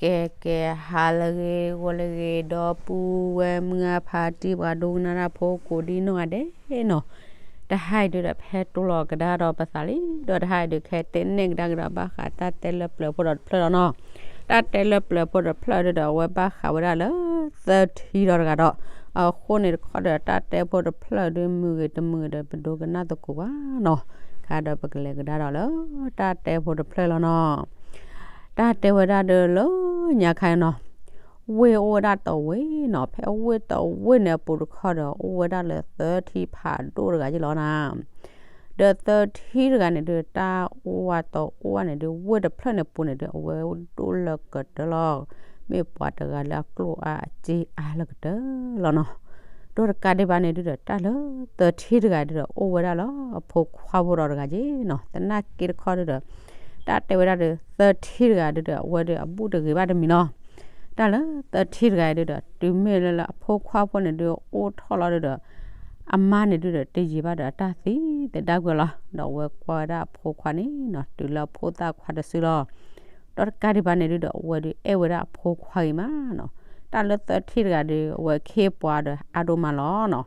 ကဲကဲ ဟါလၢအဂ့ၤ ဂီၤလၢအဂ့ၤ ဒီပုၢ်ဝဲၢ်မုၢ်အဖါတံၢ် ပှၤဒိကနၣ်တၢ်ဖိကိးဒံနီၢ်ဂၤဒဲးနီၤ, တဟါအံၤဒုဒီး ဖဲတိၢ်လီၤကဒါဒီးပသးလံ, ဒီးတဟါအံၤဒုး ကဟဲတဲနဲၣ်ကဒါက့ၤဒီး ဘၣ်ဃးတၢ်တဲလၢပျၢၤဖိဒီးတဖျၢၣ်လီၤနီၤ. တၢ်တဲလၢပျၢၤဖိဒီးတဖျၢၣ်ဒုဒီး အဝဲဘၣ်ဃးဝဲဒၣ်လၢ သၢထံဒီးတဂၤဒီး အဃိန့ၣ်တခီဒီး တၢ်တဲဖိတဖျၢၣ်ဒု မုာ်ဂ့ၤတမုာ်ဂ့ၤဒီး ပဒိကနၣ်သကိးဘၣ်နီၤ. ကဒီးပကလဲၤကဒါဒီးလၢ တၢ်တဲဖိတဖျၢၣ်လီၤနီၤ. တၢ်တဲဝဲဒၣ်ဒီးလၢညါခါနီၤ, ဝ့ၢ်အိၣ်ဝဲဒၣ်တဝ့ၢ်နီၤ, ဖဲဝ့ၢ်တဝ့ၢ်န့ၣ်အပူၤတခီဒီး အိၣ်ဝဲဒၣ်လၢသၢထံဖးဒိၣ်တဂၤယ့ၣ်လီၤနီၤ. ဒီးသၢထံတဂၤန့ၣ်ဒု တၢ်အိၣ်ဝဲတအိၣ်ဝဲန့ၣ်ဒု ဝ့ၢ်တဖျၢၣ်န့ၣ်ပူၤန့ၣ်ဒု အဝဲဒိၣ်လၢကတၢၢ်လီၤ. မ့ၢ်ပှၤတဂၤလၢအကျိၣ်အါအစ့အါလၢကတၢၢ်လီၤနီၤ. ဒီးတကးဒံးဘၣ်န့ၣ်ဒုဒီး တၢ်လၢသၢထံတဂၤဒုဒီး အိၣ်ဝဲဒၣ်လၢအဖိခွါဖိဒီးတဂၤယ့ၣ်နီၤ. သနာ်က့တခီဒုဒီး တၢ်တဲဝဲဒၣ်ဒီး သၢထံတဂၤဒုဒီး အဝဲဒုးအဘူၣ်တဂ့ၤဘၣ်တမံၤနီၤ. တၢ်လၢသၢထံတဂၤဒုဒီး တုၤမ့ၢ်လၢလၢအဖိခွါဖိန့ၣ်ဒု အိၣ်ထီၣ်လီၤဒုဒီး အမါန့ၣ်ဒုဒီး တယံာ်ဘၣ်ဒီးအတၢ်သံသဒၣ်ကွံာ်လီၤ. ဒီးအဝဲကွၢ်ဝဲဒၣ်အဖိခွါန့ၣ်နီၤ တုၤလၢအဖိသၣ်ခွါတစုလီၤ. ဒီးတကးဒံးဘၣ်န့ၣ်ဒုဒီး အဝဲဒုးအဲၣ်ဝဲဒၣ်အဖိခွါဂ့ၤမးနီၤ. တၢ်လၢသၢထံတဂၤဒု အဝဲခ့ပှၤဒီးအါဒိၣ်မးလီၤနီၤ.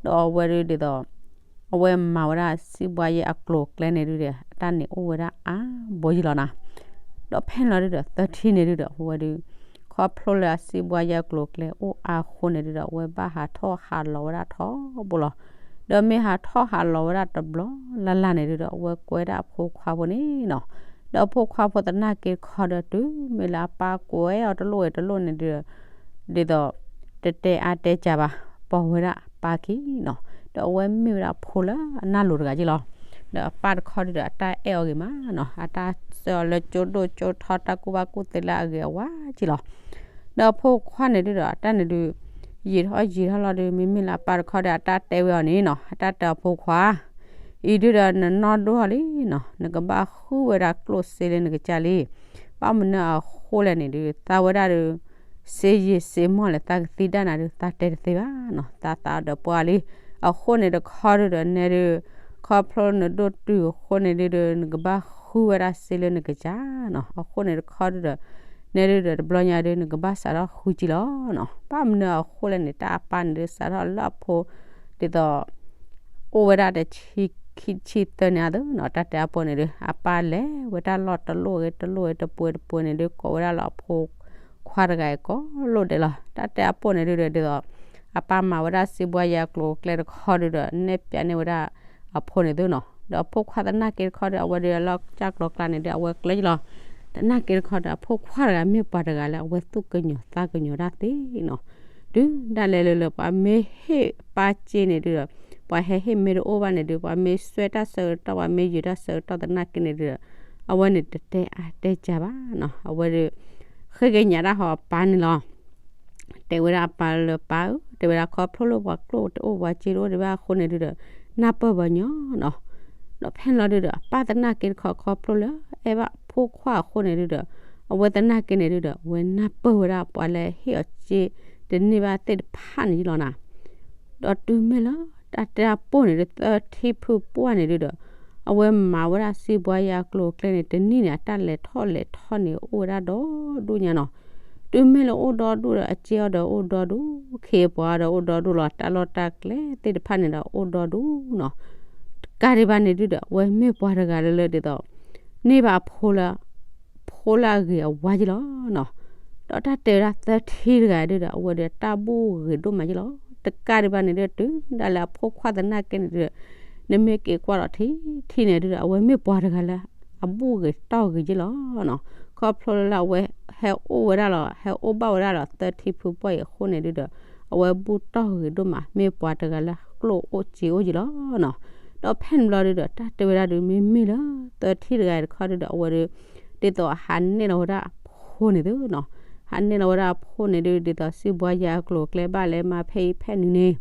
ဒီးအဝဲဒုးဒ်သိး အဝဲမၤဝဲဒၣ်စံးဘှါယဲၢ်အကျိၤအကျဲန့ၣ်ဒုဒီး အတၢ်န့ၣ်အိၣ်ဝဲဒၣ်အါဘိယ့ၣ်လီၤနီၤ. ဒီးဖဲန့ၣ်လီၤဒုဒီး သၢထံန့ၣ်ဒုဒီး အဝဲဒုး ခီဖျိလၢအစံးဘှါယဲၢ်အကျိၤအကျဲအိၣ်အါအဃိန့ၣ်ဒုဒီး အဝဲဘၣ်ဟးထီၣ်ဟးလီၤဝဲဒၣ်ထီဘိလီၤ. ဒီးမ့ၢ်ဟးထီၣ်ဟးလီၤဝဲဒၣ်တဘျီလၢ်လၢ်န့ၣ်ဒုဒီး အဝဲကွဲဒၣ်အဖိခွါဖိန့ၣ်နီၤ. ဒီးအဖိခွါဖိသနာ်က့တခီဒီး တုၤမ့ၢ်လၢအပၢ်ကွဲအီၤတလိၣ်ဝဲတလိၣ်န့ၣ်ဒုဒီး ဒ်သိး တတဲအါတဲကၢဘၣ် ပိာ်ဝဲဒၣ်အပၢ်ခံနီၤ. ဒီးအဝဲမ့ၢ်ဝဲဒၣ်အဖိလၢအနၢ်လိၤတဂၤယ့ၣ်လီၤ. ဒီးအပၢ်တခီဒုဒီး အတၢ်အဲၣ်အီၤဂ့ၤမးနီၤ, အတၢ်ဆှၢအီၤလၢကၠိဒိၣ်ကၠိထီ တၢ်ကူၣ်ဘၣ်ကူၣ်သ့လၢအဂ့ၤအဝါက့ၢ်လီၤ. ဒီးအဖိခွါန့ၣ်ဒုဒီး အတၢ်န့ၣ်ဒု ယံာ်ထီၣ်ယံာ်ထီၣ်လီၤဒု မ့မ့ၢ်လၢအပၢ်တခီဒီး အတၢ်တဲဝဲအီၤန့ၣ်နီၤ, အတၢ်တဲအဖိခွါ အံၤဒုဒီးနနီၢ်ဒိၣ်ထီၣ်လံနီၤ, နကဘၣ်ဃုဝဲဒၣ်ကျိၣ်စ့လၢနကစၢ်လံ. ဘၣ်မနုၤအဃိလဲၣ်န့ၣ်ဒု သးဝဲဒၣ်ဒု စ့ယံာ်စ့မီၢ်လဲၣ် သးကသံဒၣ်နၤဒု သးတဲတသ့ဘၣ်နီၤ, သးသးဒီးပှၢ်လံ. အဃိန့ၣ်တခီဒုဒီး နဲဒု ခီဖျိနဒိၣ်တုာ်အဃိန့ၣ်ဒုဒီး နကဘၣ်ဃုဝဲဒၣ်စ့လၢနကစၢ်နီၤ. အဃိန့ၣ်တခီဒုဒီး နဲဒုဒီးတဘျီညါဒု နကဘၣ်စးထီၣ်ဃုကံလီၤနီၤ. ဘၣ်မနုၤအဃိလဲၣ်န့ၣ် တၢ်အပၢ်န့ၣ်ဒု စးထီၣ်လၢအဖိ ဒ်သိး အိၣ်ဝဲဒၣ်တဆံခံဆံသၢန့ၣ်အသိးနီၤ, တၢ်တဲအပိၢ်န့ၣ်ဒု အပၢ်လဲၤဝဲတၢ်လီၢ်တလိၣ်ဂ့ၤတလိၣ်ဂ့ၤ တပှဲၤတပှဲၤန့ၣ်ဒု ကိးဝဲဒၣ်လၢအဖိခွါတဂၤအံၤကိးလိၣ်ဒဲးလီၤ. တၢ်တဲအပိၢ်န့ၣ်ဒုဒီး ဒ်သိး အပၢ်မၤဝဲဒၣ်စံးဘှါယဲၢ်အကျိၤအကျဲတခီဒုဒီး နဲၣ်ပၠးန့ၢ်ဝဲဒၣ်အဖိန့ၣ်သိးနီၤ. ဒီးအဖိခွါသနာ်က့တခီဒီး အဝဲဒုးအလီၢ်ကၢ်ကျီၤကျါန့ၣ်ဒု အဝဲကျဲယ့ၣ်လီၤ. သနာ်က့တခီဒီး အဖိခွါတဂၤမ့ၢ်ပှၤတဂၤလၢအဝဲသူၣ်ကညီၤသးကညီၤတၢ်သ့နီၤ. တုၤဒၣ်လဲာ်လၢလၢပှၤမ့ၢ်ဟ့ၣ်ပၢ်စ့န့ၣ်ဒုဒီး ပှၤဟဲဟ့ၣ်မ့ၢ်တအိၣ်ဘၣ်န့ၣ်ဒု ပှၤမ့ၢ်စွဲတၢ်ဆၢကတီၢ် ပှၤမ့ၢ်ယုာ်တၢ်ဆၢကတီၢ်သနာ်က့န့ၣ်ဒုဒီး အဝဲန့ၣ်တတဲအါတဲကၢဘၣ်နီၤ. အဝဲဒုး ဃ့ကညးတၢ်ဟီအပၢ်န့ၣ်လီၤ. တဲဝဲဒၣ်အပၢ်လၢပၢ်ဧၢ, တဲဝဲဒၣ်ခီဖျိလၢပှၤကျိၣ်တအိၣ်ပှၤစ့တအိၣ်ဒံးဘၣ်အဃိန့ၣ်ဒုဒီး နၢ်ပၢၢ်ပှၤညီနီၤ. ဒီးဖဲန့ၣ်လီၤဒုဒီး အပၢ်သနာ်က့တခီခီဖျိလၢအဲၣ်ဘၣ်ဖိခွါအဃိန့ၣ်ဒုဒီး အဝဲသနာ်က့န့ၣ်ဒုဒီး အဝဲနၢ်ပၢၢ်ဝဲဒၣ်ပှၤလၢဟ့ၣ်အီၤစ့တန့ၢ်ဘၣ်သ့ၣ်တဖၣ်န့ၣ်ယ့ၣ်လီၤနီၤ. ဒီးတုၤမ့ၢ်လၢ တၢ်တဲအပိၢ်န့ၣ်ဒု သၢထံဖုပှၢ်န့ၣ်ဒုဒီး အဝဲမၤဝဲဒၣ်စံးဘှါယဲၢ်အကျိၤအကျဲန့ၣ် တနံၣ်န့ၣ် အတၢ်လဲၤထီၣ်လဲၤထီန့ၣ် အိၣ်ဝဲဒၣ်ဒီဒူၣ်ညါနီၤ. တုၤမ့ၢ်လၢအိၣ်ဒီဒူၣ်ဒီး အစ့အီၤဒီးအိၣ်ဒီဒူၣ်, ခ့ပှၤဒီးအိၣ်ဒီဒူၣ်လီၤ, တၢ်လီၢ်တၢ်ကျဲသ့ၣ်တဖၣ်န့ၣ်ဒီးအိၣ်ဒီဒူၣ်နီၤ. တကးဒံးဘၣ်န့ၣ်ဒုဒီး အဝဲမ့ၢ်ပှၤတဂၤလၢလၢဒ်သိး န့ၢ်ဘၣ်အဖိလၢ ဖိလၢအဂ့ၤအဝါယ့ၣ်လီၤနီၤ. ဒီးတၢ်တဲဝဲဒၣ်သၢထံတဂၤဒုဒီး အဝဲဒီးတၢ်ဘူၣ်ဂ့ၤဒိၣ်မးယ့ၣ်လီၤ. တကးဒံးဘၣ်န့ၣ်ဒု တုၤဒၣ်လဲာ်အဖိခွါသနာ်က့န့ၣ်ဒုဒီး နမ့ၢ်က့ၤကွၢ်ဒီးထံထံန့ၣ်ဒုဒီး အဝဲမ့ၢ်ပှၤတဂၤလၢ အဘူၣ်ဂ့ၤတီၢ်ဂ့ၤယ့ၣ်လီၤနီၤ. ခီဖျိလၢအဝဲဟဲအိၣ်ဝဲဒၣ်လီၤ, ဟဲအိၣ်ဘၣ်ဝဲဒၣ်လီၤ သၢထံဖုပှၢ်အံၤအဃိန့ၣ်ဒုဒီး အဝဲဘူၣ်တီၢ်ဂ့ၤဒိၣ်မး မ့ၢ်ပှၤတဂၤလၢကျိၣ်အိၣ်စ့အိၣ်ယ့ၣ်လီၤနီၤ. ဒီးဖဲန့ၣ်ဘျီဒုဒီး တၢ်တဲဝဲဒၣ်ဒု မ့မ့ၢ်လၢ သၢထံတဂၤတခီဒုဒီး အဝဲဒု ဒ်သိးဟးနဲၣ်လီၤဝဲဒၣ်အဖိန့ၣ်သိးနီၤ. ဟးနဲၣ်လီၤဝဲဒၣ်အဖိန့ၣ်ဒု ဒ်သိးစံးဘှါယဲၢ်အကျိၤအကျဲဘၣ်လဲၤမၤဖဲအံၤဖဲနုၤန့ၣ်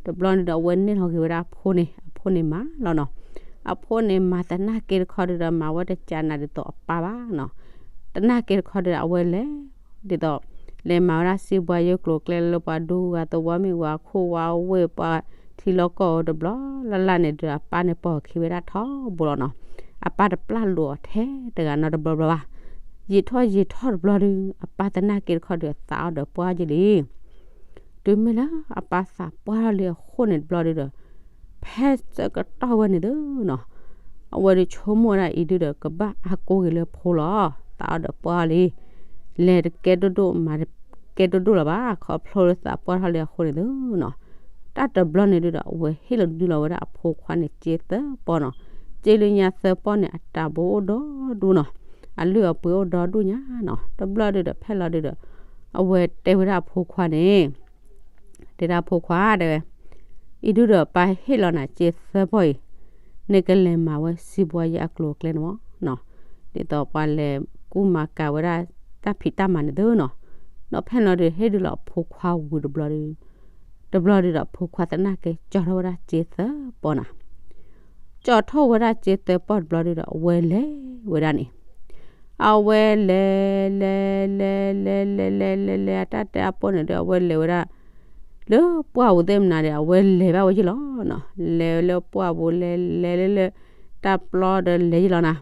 တဘျီန့ၣ်ဒီး အဝဲနဲၣ်လီၤက့ၤဝဲဒၣ်အဖိန့ၣ်, အဖိန့ၣ်မၤလီၤနီၤ. အဖိန့ၣ်မၤသနာ်က့တခီဒုဒီး မၤဝဲတကးနၤဒ်သိးအပၢ်ဘၣ်နီၤ. သနာ်က့တခီဒုဒီး အဝဲလဲၤ ဒ်သိး လဲၤမၤဝဲဒၣ်စံးဘှါယဲၢ်ကျိၤကျဲလၢပှၤဒူဂၤသဝီမ့ၢ်ဂ့ၤ ခိၣ်ဝါဝ့ၢ် ပှၤထံလီၢ်ကီၢ်အတဘျီလၢ်လၢ်န့ၣ်ဒုဒီး အပၢ်န့ၣ်ပိာ်ခံဝဲဒၣ်ထီဘိလီၤနီၤ. အပၢ်တပျၢ်လိာ်အီၤထဲတဂၤနီတဘျီဘျီဘၣ်. ယံာ်ထီၣ်ယံာ်ထီၣ်တဘျီဒုး အပၢ်သနာ်က့တခီဒီး သးအီၣ်ဒီးပှၢ်ယလံ. တုၤမ့ၢ်လၢအပၢ်သးပှၢ်ထီၣ်လံအဃိန့ၣ်တဘျီဒုးဒီး ဖဲဆၢကတီၢ်ဝဲန့ၣ်သုနီၤ, အဝဲဒုးဆိကမိၣ်ဝဲဒၣ်အံၤဒုးဒီး ကဘၣ်အါကိးဂ့ၤလၢဖိလီၤ. သးအီၣ်ဒီးပှၢ်လံ, လဲၤတကဲဒိၣ်ဒိၣ် မၤတကဲဒိၣ်ဒိၣ်လၢၤဘၣ်, ခီဖျိလၢသးပှၢ်ထီၣ်လံအဃိန့ၣ်သုနီၤ. တၢ်တဘျီန့ၣ်ဒုးဒီး အဝဲဟ့ၣ်လီၤဒုးလီၤဝဲဒၣ်အဖိခွါန့ၣ် စ့သၢပီနီၤ. စ့လၢညါသၢပီန့ၣ် အတၢ်ဘိအိၣ်ဒီဒူနီၤ, အလုၢ်အပှ့ၤအိၣ်ဒီဒူၣ်ညါနီၤ. တဘျီဒုးဒီး ဖဲလီၤဒုးဒီး အဝဲတဲဝဲဒၣ်အဖိခွါန့ၣ် တဲဒၣ်ဖိခွါတဲဝဲ, အံၤဒုးဒီး ပၢ်ဟ့ၣ်လီၤနၤစ့သၢပီအံၤ, နကလဲၤမၤဝဲစံးဘှါယဲအကျိၤအကျဲန့ၣ်မးနီၤ. ဒ်သိးပှၤလဲၤကူၣ်မၤကၤဝဲဒၣ်တၢ်ဖံးတၢ်မၤန့ၣ်သုနီၤ. ဒီးဖဲန့ၣ်လီၤဒုး ဟ့ၣ်ဒုးလီၤအဖိခွါဝံၤတဘျီဒုး, တဘျီဒုးဒီး ဖိခွါသနာ်က့ ကၠီထီၣ်ဝဲဒၣ်စ့သၢပီနီၤ. ကၠီထီၣ်ဝဲဒၣ်စ့သၢပီတဘျီဒုးဒီး အဝဲလဲၤဝဲဒၣ်န့ၣ် အဝဲလဲၤ လဲၤ လဲၤ လဲၤ လဲၤ လဲၤ လဲၤ လဲၤ အတၢ်တဲအပီၢ်န့ၣ်ဒီး အဝဲလဲၤဝဲဒၣ် လၢပှၢ်ပူၤသ့ၣ်မနၤဒီး အဝဲလဲၤဘၣ်ဝဲယ့ၢ်လီၤနီၤ. လဲၤလၢပှၢ်ပူၤ လဲၤ လဲၤလၢလၢ တၢ်ပျီဒီးလဲၤယ့ၢ်လီၤနၤ.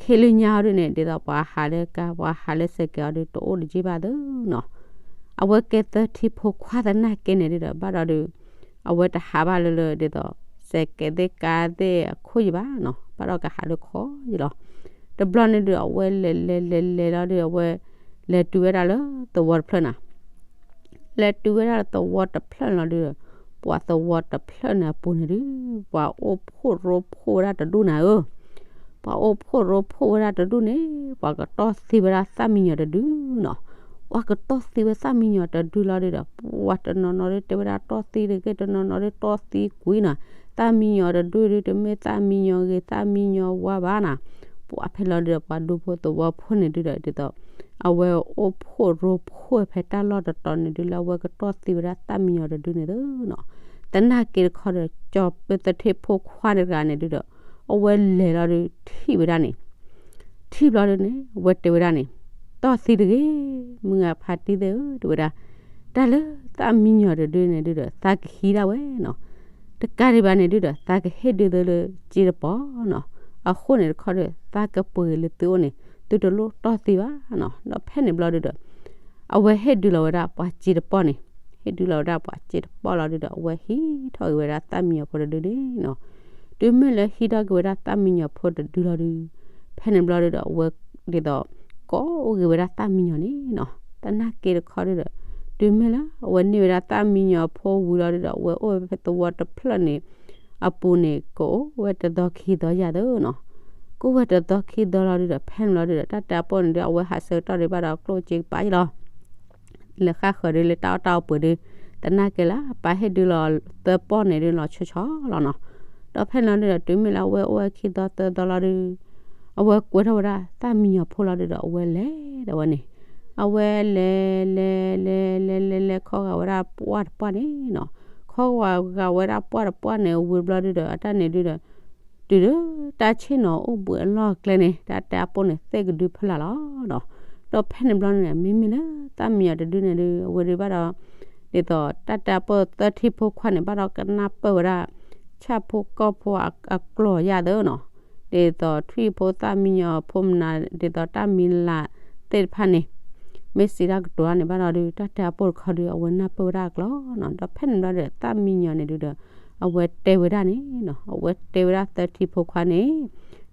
ခ့လၢညါအီၤဒုးန့ၣ် ဒ်သိးပှၤဟးလၢကါ ပှၤဟးလၢစဲးကဲးအီၤဒုး တအိၣ်တယံာ်ဘၣ်သုနီၤ. အဝဲကဲသၢထံဖိခွါသနာ်က့န့ၣ်ဒုးဒီး ဘၣ်ဒီးဒုး အဝဲတဟးဘၣ်လၢလၢ ဒ်သိး စဲးကဲးသ့ၣ်ကါသ့ၣ်အခိၣ်ယံၤဘၣ်နီၤ, ဘၣ်ဒီးကဟးလၢခီယံၤလီၤ. တဘျီန့ၣ်ဒုး အဝဲလဲၤ လဲၤ လဲၤ လဲၤလီၤဒုး အဝဲလဲၤတုၤဝဲဒၣ်လၢသဝီတဖျၢၣ်နၤ. လဲၤတုၤဝဲဒၣ်လၢသဝီတဖျၢၣ်လီၤဒုးဒီး ပှၤသဝီတဖျၢၣ်န့ၣ်အပူၤန့ၣ်ဒုး ပှၤအိၣ်ဖှိၣ်ရိဖှိၣ်ဝဲဒၣ်တဒူၣ်နၤဧၢ. ပှၤအိၣ်ဖှိၣ်ရိဖှိၣ်ဝဲဒၣ်တဒူၣ်န့ၣ် ပှၤကတီၢ်သံဝဲဒၣ်သၣ်မံယီၤတဒုနီၤ. ပှၤကတီၢ်သံဝဲသၣ်မံယီၤတဒုလီၤဒုးဒီး ပှၤတနီၤနီၤဒုးတဲဝဲဒၣ်တီၢ်သံတဂ့ၤ, တနီၤနီၤဒုးတီၢ်သံကွံာ်နီၤ. သၣ်မံယီၤတဒုဒုး တမ့ၢ်သၣ်မံယီၤဂ့ၤ သၣ်မံယီၤဝါဘၣ်နီၤ. ပှၤဖဲလီၤဒုးဒီး ပှၤဒူဖိသဝီဖိန့ၣ်ဒုးဒီး ဒ်သိး အဝဲအိၣ်ဖှိၣ်ရိဖှိၣ်ဖဲတၢ်လီၢ်တတီၤန့ၣ်ဒုးလၢအဝဲကတီၢ်သံဝဲဒၣ်သၣ်မံယီၤတဒုန့ၣ်သုနီၤ. သနာ်က့တခီဒီး ကၠီၤပၢသထ့ဖိခွါတဂၤန့ၣ်ဒုးဒီး အဝဲလဲၤလီၤဒုးထံၣ်ဝဲဒၣ်န့ၣ် ထံၣ်ဘျီဒုးန့ၣ် အဝဲတဲဝဲဒၣ်န့ၣ် တီၢ်သံတဂ့ၤ, မုၢ်ဂၤဖါတံၢ်သ့ၣ်ဧၢ တဲဝဲဒၣ်, တၢ်လၢသၣ်မံယီၤတဒုန့ၣ်ဒုးဒီး သးကဟံးဒၣ်ဝဲနီၤ. တကးဒံးဘၣ်န့ၣ်ဒုးဒီး သးကဟ့ၣ်ဒုးသုလၢစ့တပီၢ်နီၤ. အဃိန့ၣ်တခီဒီး သးကပှ့ၤဂ့ၤလၢသုအိၣ်န့ၣ် သုတလိၣ်တီၢ်သံဘၣ်နီၤ. ဒီးဖဲန့ၣ်ဘျီဒုးဒီး အဝဲဟ့ၣ်ဒုးလီၤဝဲဒၣ်ပှၤစ့တပီၢ်န့ၣ်, ဟ့ၣ်ဒုးလီၤဝဲဒၣ်ပှၤစ့တပီၢ်လီၤဒုးဒီး အဝဲဟံးထီၣ်ဂ့ၤဝဲဒၣ်သၣ်မံယီၤဖိတဒုန့ၣ်နီၤ. တုၤမ့ၢ်လၢဟံးထီၣ်က့ၤဝဲဒၣ်သၣ်မံယီၤဖိတဒုလီၤဒုး, ဖဲန့ၣ်ဘျီဒုးဒီး အဝဲဒ်သိး ကိးအိၣ်ဂ့ၤဝဲဒၣ်သၣ်မံယီၤန့ၣ်နီၤ. သနာ်က့တခီဒုးဒီး တုၤမ့ၢ်လၢအဝဲန့ၢ်ဝဲဒၣ်သၣ်မံယီၤဖိဝံၤလီၤဒုးဒီး အဝဲအိၣ်ဝဲဖဲသဝီတဖျၢၣ်န့ၣ် အပူၤန့ၣ် ကအိၣ်ဝဲတသီခံသီယၤသၢနီၤ. ကအိၣ်ဝဲတသီခံသီလီၤဒုးဒီး ဖဲန့ၣ်လီၤဒုးဒီး တၢ်တဲအပီၢ်န့ၣ်ဒုး အဝဲဟးဆၢကတီၢ်ဒုးဘၣ်ဒီးကျိၣ်စ့ကပၤယံလီၤ. လဲၤဃၣ်ဃၢၤဒုးလၢတၢ်အီၣ်တၢ်အီပှဲၤဒုး, သနာ်က့လၢပၢ်ဟ့ၣ်ဒုးလီၤသၢပီၢ်န့ၣ်ဒုးလီၤဆီဆီလီၤနီၤ. ဒီးဖဲန့ၣ်လီၤဒုးဒီး တုၤမ့ၢ်လၢအဝဲအိၣ်ဝဲခံသီသၢသီလီၤဒုး, အဝဲကွဲထီၣ်ဝဲဒၣ်သၣ်မံယီၤဖိလီၤဒုးဒီး အဝဲလဲၤဒၣ်ဝဲန့ၣ်, အဝဲလဲၤလဲၤလဲၤလဲၤလဲၤလဲၤ လဲၤလဲၤခီဂာ်ဝဲဒၣ်ပှၢ်တပှၢ်န့ၣ်နီၤ. ခီဂာ်ဝဲဒၣ်ပှၢ်တပှၢ်န့ၣ် ဝံၤဘျီဒုးဒီး အတၢ်န့ၣ်ဒုးဒီး တုၤလၢတၢ်ဆ့ၣ်နီၤအိၣ်ဘှံးအလီၢ်အကျဲန့ၣ် တၢ်တဲအပီၢ်န့ၣ် သ့ၣ်ကဒုဖီလာ်လီၤနီၤ. ဒီးဖဲန့ၣ်ဘျီန့ၣ် မ့မ့ၢ်လၢသၣ်မံယီၤတဒုန့ၣ်ဒုး အဝဲဒုးဘၣ်ဒီး ဒ်သိးတၢ်တဲအပီၢ်သၢထံဖိခွါန့ၣ် ဘၣ်ဒီးကနၢ်ပၢၢ်ဝဲဒၣ် ဆၣ်ဖိကီၢ်ဖိအကျိၤယၢ်သၢနီၤ. ဒ်သိးထွံၣ်ဖိသၣ်မံယီၤဖိမနၤ ဒ်သိးတၢ်မံၤလၢ်သ့ၣ်တဖၣ်န့ၣ် မ့ၢ်စံးတၢ်ကတိၤန့ၣ်ဘၣ်ဒီးဒုး တၢ်တဲအပီၢ်တခီဒုး အဝဲနၢ်ပၢၢ်ဝဲဒၣ်အကျိၤနီၤ. ဒီးဖဲန့ၣ်ဘျီဒီး သၣ်မံယီၤန့ၣ်ဒုးဒီး အဝဲတဲဝဲဒၣ်န့ၣ်နီၤ, အဝဲတဲဝဲဒၣ်သၢထံဖိခွါန့ၣ်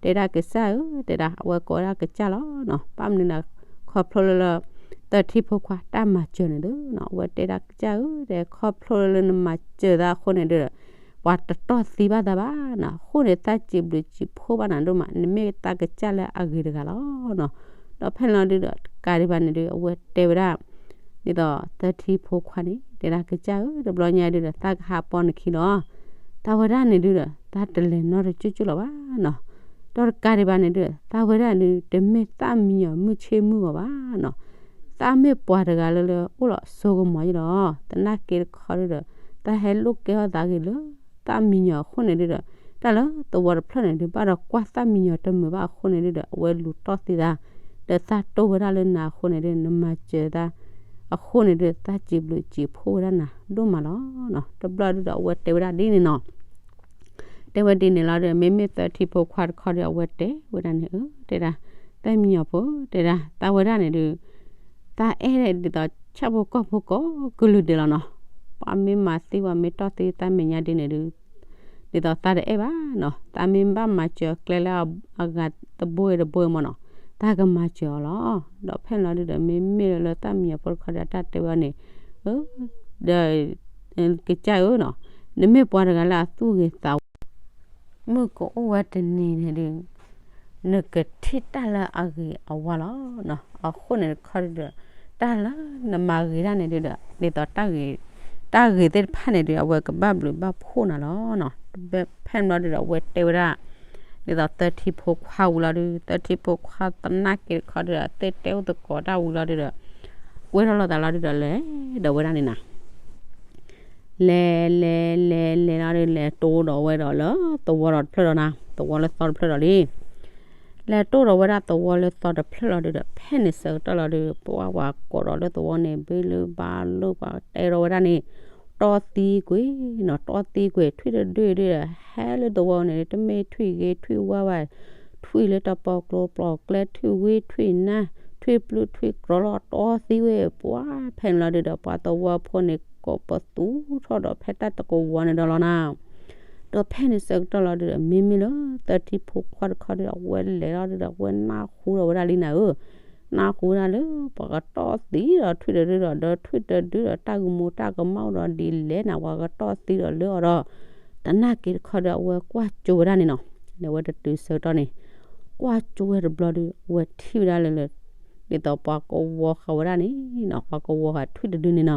တဲဒၣ်ကစၢ်ဧၢ, တဲဒၣ် အဝဲကိးဝဲဒၣ်ကစၢ်လီၤနီၤ. ဘၣ်မနုၤလဲၣ် ခီဖျိလၢလၢ သၢထံဖိခွါတၢ်မၤစၢၤန့ၣ်ဒုးနီၤ, အဝဲတဲဒၣ်ကစၢ်ဧၢ, တဲခီဖျိလၢလၢနမၤစၢၤသးအဃိန့ၣ်ဒုးဒီး ပှၤတတီၢ်သံဘၣ်သးဘၣ်နီၤ, အဃိန့ၣ် သးစံးဘျုးစံးဖှိၣ်ဘၣ်နၤဒိၣ်မး, နမ့ၢ်သးကစၢ်လၢအဂ့ၤတဂၤလီၤနီၤ. ဒီးဖဲန့ၣ်လီၤဒုးဒီး တကးဒံးဘၣ်န့ၣ်ဒုး အဝဲတဲဝဲဒၣ် ဒ်သိးသၢထံဖိခွါန့ၣ် တဲဒၣ်ကစၢ်ဧၢ, တဘျီညါဒုးဒီး သးကဟးပိာ်နခံလီၤ. သးဝဲဒၣ်န့ၣ်ဒုးဒီး သးတလဲၤနီတကၠိၢ်ကၠိၢ်လီၤဘၣ်နီၤ. ဒီးတကးဒံးဘၣ်န့ၣ်ဒုးဒီး သးဝဲဒၣ်န့ၣ် တမ့ၢ်သၣ်မံယီၤမုၢ်ဆ့ၣ်မုၢ်ဂီၤဘၣ်နီၤ. သးမ့ၢ်ပှၤတဂၤလၢလၢအိၣ်လီၤစိကမီၤယံလီၤ. သနာ်က့တခီဒုးဒီး သးဟဲလိာ်ကဲထီၣ်သးဂ့ၤလၢ သၣ်မံယီၤအဃိန့ၣ်ဒုးဒီး တၢ်လၢသဝီတဖျၢၣ်န့ၣ်ဒုး ဘၣ်ဒီးကွၢ်သၣ်မံယီၤတမုာ်ဘၣ်အဃိန့ၣ်ဒုးဒီး အဝဲလူၤတီၢ်သံသး ဒီးသးတိၢ်ဝဲဒၣ်လၢနၤအဃိန့ၣ်ဒုး နမၤစၢၤသးအဃိန့ၣ်ဒုး သးစံးဘျုးစံးဖှိၣ်ဝဲဒၣ်နၤဒိၣ်မးလီၤနီၤ. တဘျီဒုးဒီး အဝဲတဲဝဲဒၣ်ဒ်န့ၣ်နီၤ. တဲဝဲဒ်န့ၣ်လီၤဒီး မ့မ့ၢ်သၢထံဖိခွါတခီဒီး အဝဲတဲဝဲဒၣ်န့ၣ် အၢ တဲဒၣ် သၢမံၤညီၣ်ဖိတဲဒၣ် သးဝဲဒၣ်န့ၣ်ဒုး သးအဲၣ်ဒ်သိးဆၣ်ဖိကီၢ်ဖိကိးကလုာ်ဒဲးလီၤနီၤ. ပှၤမ့ၢ်မၤသံ ပှၤမ့ၢ်တီၢ်သံသးမဲာ်ညါဒ်န့ၣ်ဒုး ဒ်သိးသးတအဲၣ်ဘၣ်နီၤ. သးမ့ၢ်ဘၣ်မၤစၢၤကျဲလၢအဂၤတဘိတဘိမ့ၢ်နီၤ, သးကမၤစၢၤအီၤလီၤ. ဒီးဖဲန့ၣ်လီၤဒုးဒီး မ့မ့ၢ်လၢသၣ်မံယီၤဖိတခီဒီး အတၢ်တဲဝဲန့ၣ်, ဒီး ကစၢ်ဧၢနီၤ, နမ့ၢ်ပှၤတဂၤလၢအသူၣ်ဂ့ၤသးဝါ မုၢ်ကအိၣ်ဝဲတနံၤန့ၣ်ဒုး နကထံၣ်တၢ်လၢအဂ့ၤအဝါလီၤ. အဃိန့ၣ်တခီဒုးဒီး တၢ်လၢနမၤဂ့ၤတၢ်န့ၣ်ဒုးဒီး ဒ်သိးတၢ်ဂ့ၤသ့ၣ်တဖၣ်န့ၣ်ဒုး အဝဲကဘၣ်ဘျုးဘၣ်ဖှိၣ်နၤလီၤနီၤ. ဖဲန့ၣ်ဘျီဒုးဒီး အဝဲတဲဝဲဒၣ် ဒ်သိးသၢထံဖိခွါဝံၤလီၤဒုး သၢထံဖိခွါသနာ်က့တခီဒုးဒီး သ့ၣ်တဲအိၣ်သကိးတၢ်ဝံၤလီၤဒုးဒီး ကွဲထီၣ်လိာ်သးလီၤဒုးဒီး လဲၤဒီးဝဲဒၣ်န့ၣ်နီၤ. လဲၤ လဲၤ လဲၤ လဲၤလီၤဒုး လဲၤတိၢ်ဒီးဝဲဒီးလၢသဝီဒီးတဖျၢၣ်ဒီးနီၤ, သဝီလၢသီတဖျၢၣ်ဒီးလံ. လဲၤတိၢ်ဒီးဝဲဒၣ်သဝီလၢသီတဖျၢၣ်လီၤဒုးဒီး ဖဲန့ၣ်ဆၢကတီၢ်လီၤဒုး ပှၤဝၤကိးဒီးလၢသဝီန့ၣ် ဘ့လၢဘၣ်လိၣ်ပှၤတဲဒီးဝဲဒၣ်န့ၣ်, တီၢ်သံကွံာ်နီၤ, တီၢ်သံကွံာ် ထွံၣ်တဒုဒုးဒီး ဟဲလၢသဝီန့ၣ် တမ့ၢ်ထွံၣ်ဂ့ၤထွံၣ်ဝါဘၣ်, ထွံၣ်လၢတၢ်ပီကျိၤပျီကျဲ ထွံၣ်ဝံထွံၣ်နါ ထွံၣ်ပျုၢ်ထွံၣ်ကြီၤလီၤ တီၢ်သံကွံာ် ပှၤဖဲန့ၣ်လီၤဒုးဒီး ပှၤသဝီဖိန့ၣ် ကိးပသူထီၣ်ဒီးဖဲတၢ်တကဝီၤန့ၣ်ဒီးလီၤနီၤ. ဒီးဖဲန့ၣ်ဆၢကတီၢ်လီၤဒုးဒီး မ့မ့ၢ်လၢသၢထံဖိခွါတခီဒုးဒီး အဝဲလဲၤလီၤဒုးဒီး အဝဲနၢ်ဟူဒီးဝဲဒၣ်လံနၤဧၢ, နၢ်ဟူဝဲဒၣ်လၢ ပှၤကတီၢ်သံဒီးထွံၣ်တဒုဒီး ဒီးထွံၣ်တဒုဒီး တၢ်ဂီၤမူတၢ်ကမၣ်အိၣ်ဒီးဒ်လဲၣ်နၤ ပှၤကတီၢ်သံဒီးလၢအီၤဒီး သနာ်က့တခီဒီး အဝဲကွၢ်ကၠိဝဲဒၣ်န့ၣ်နီၤ, ဒီးအဝဲတတုၤဆၢကတီၢ်န့ၣ် ကွၢ်ကၠိဝဲတဘျီဒုး အဝဲထံၣ်ဝဲဒၣ်လၢလၢ ဒ်သိးပှၤကဝီၤဃာ်ဝဲဒၣ်န့ၣ်နီၤ, ပှၤကဝီၤဃာ်ထွံၣ်တဒုန့ၣ်နီၤ,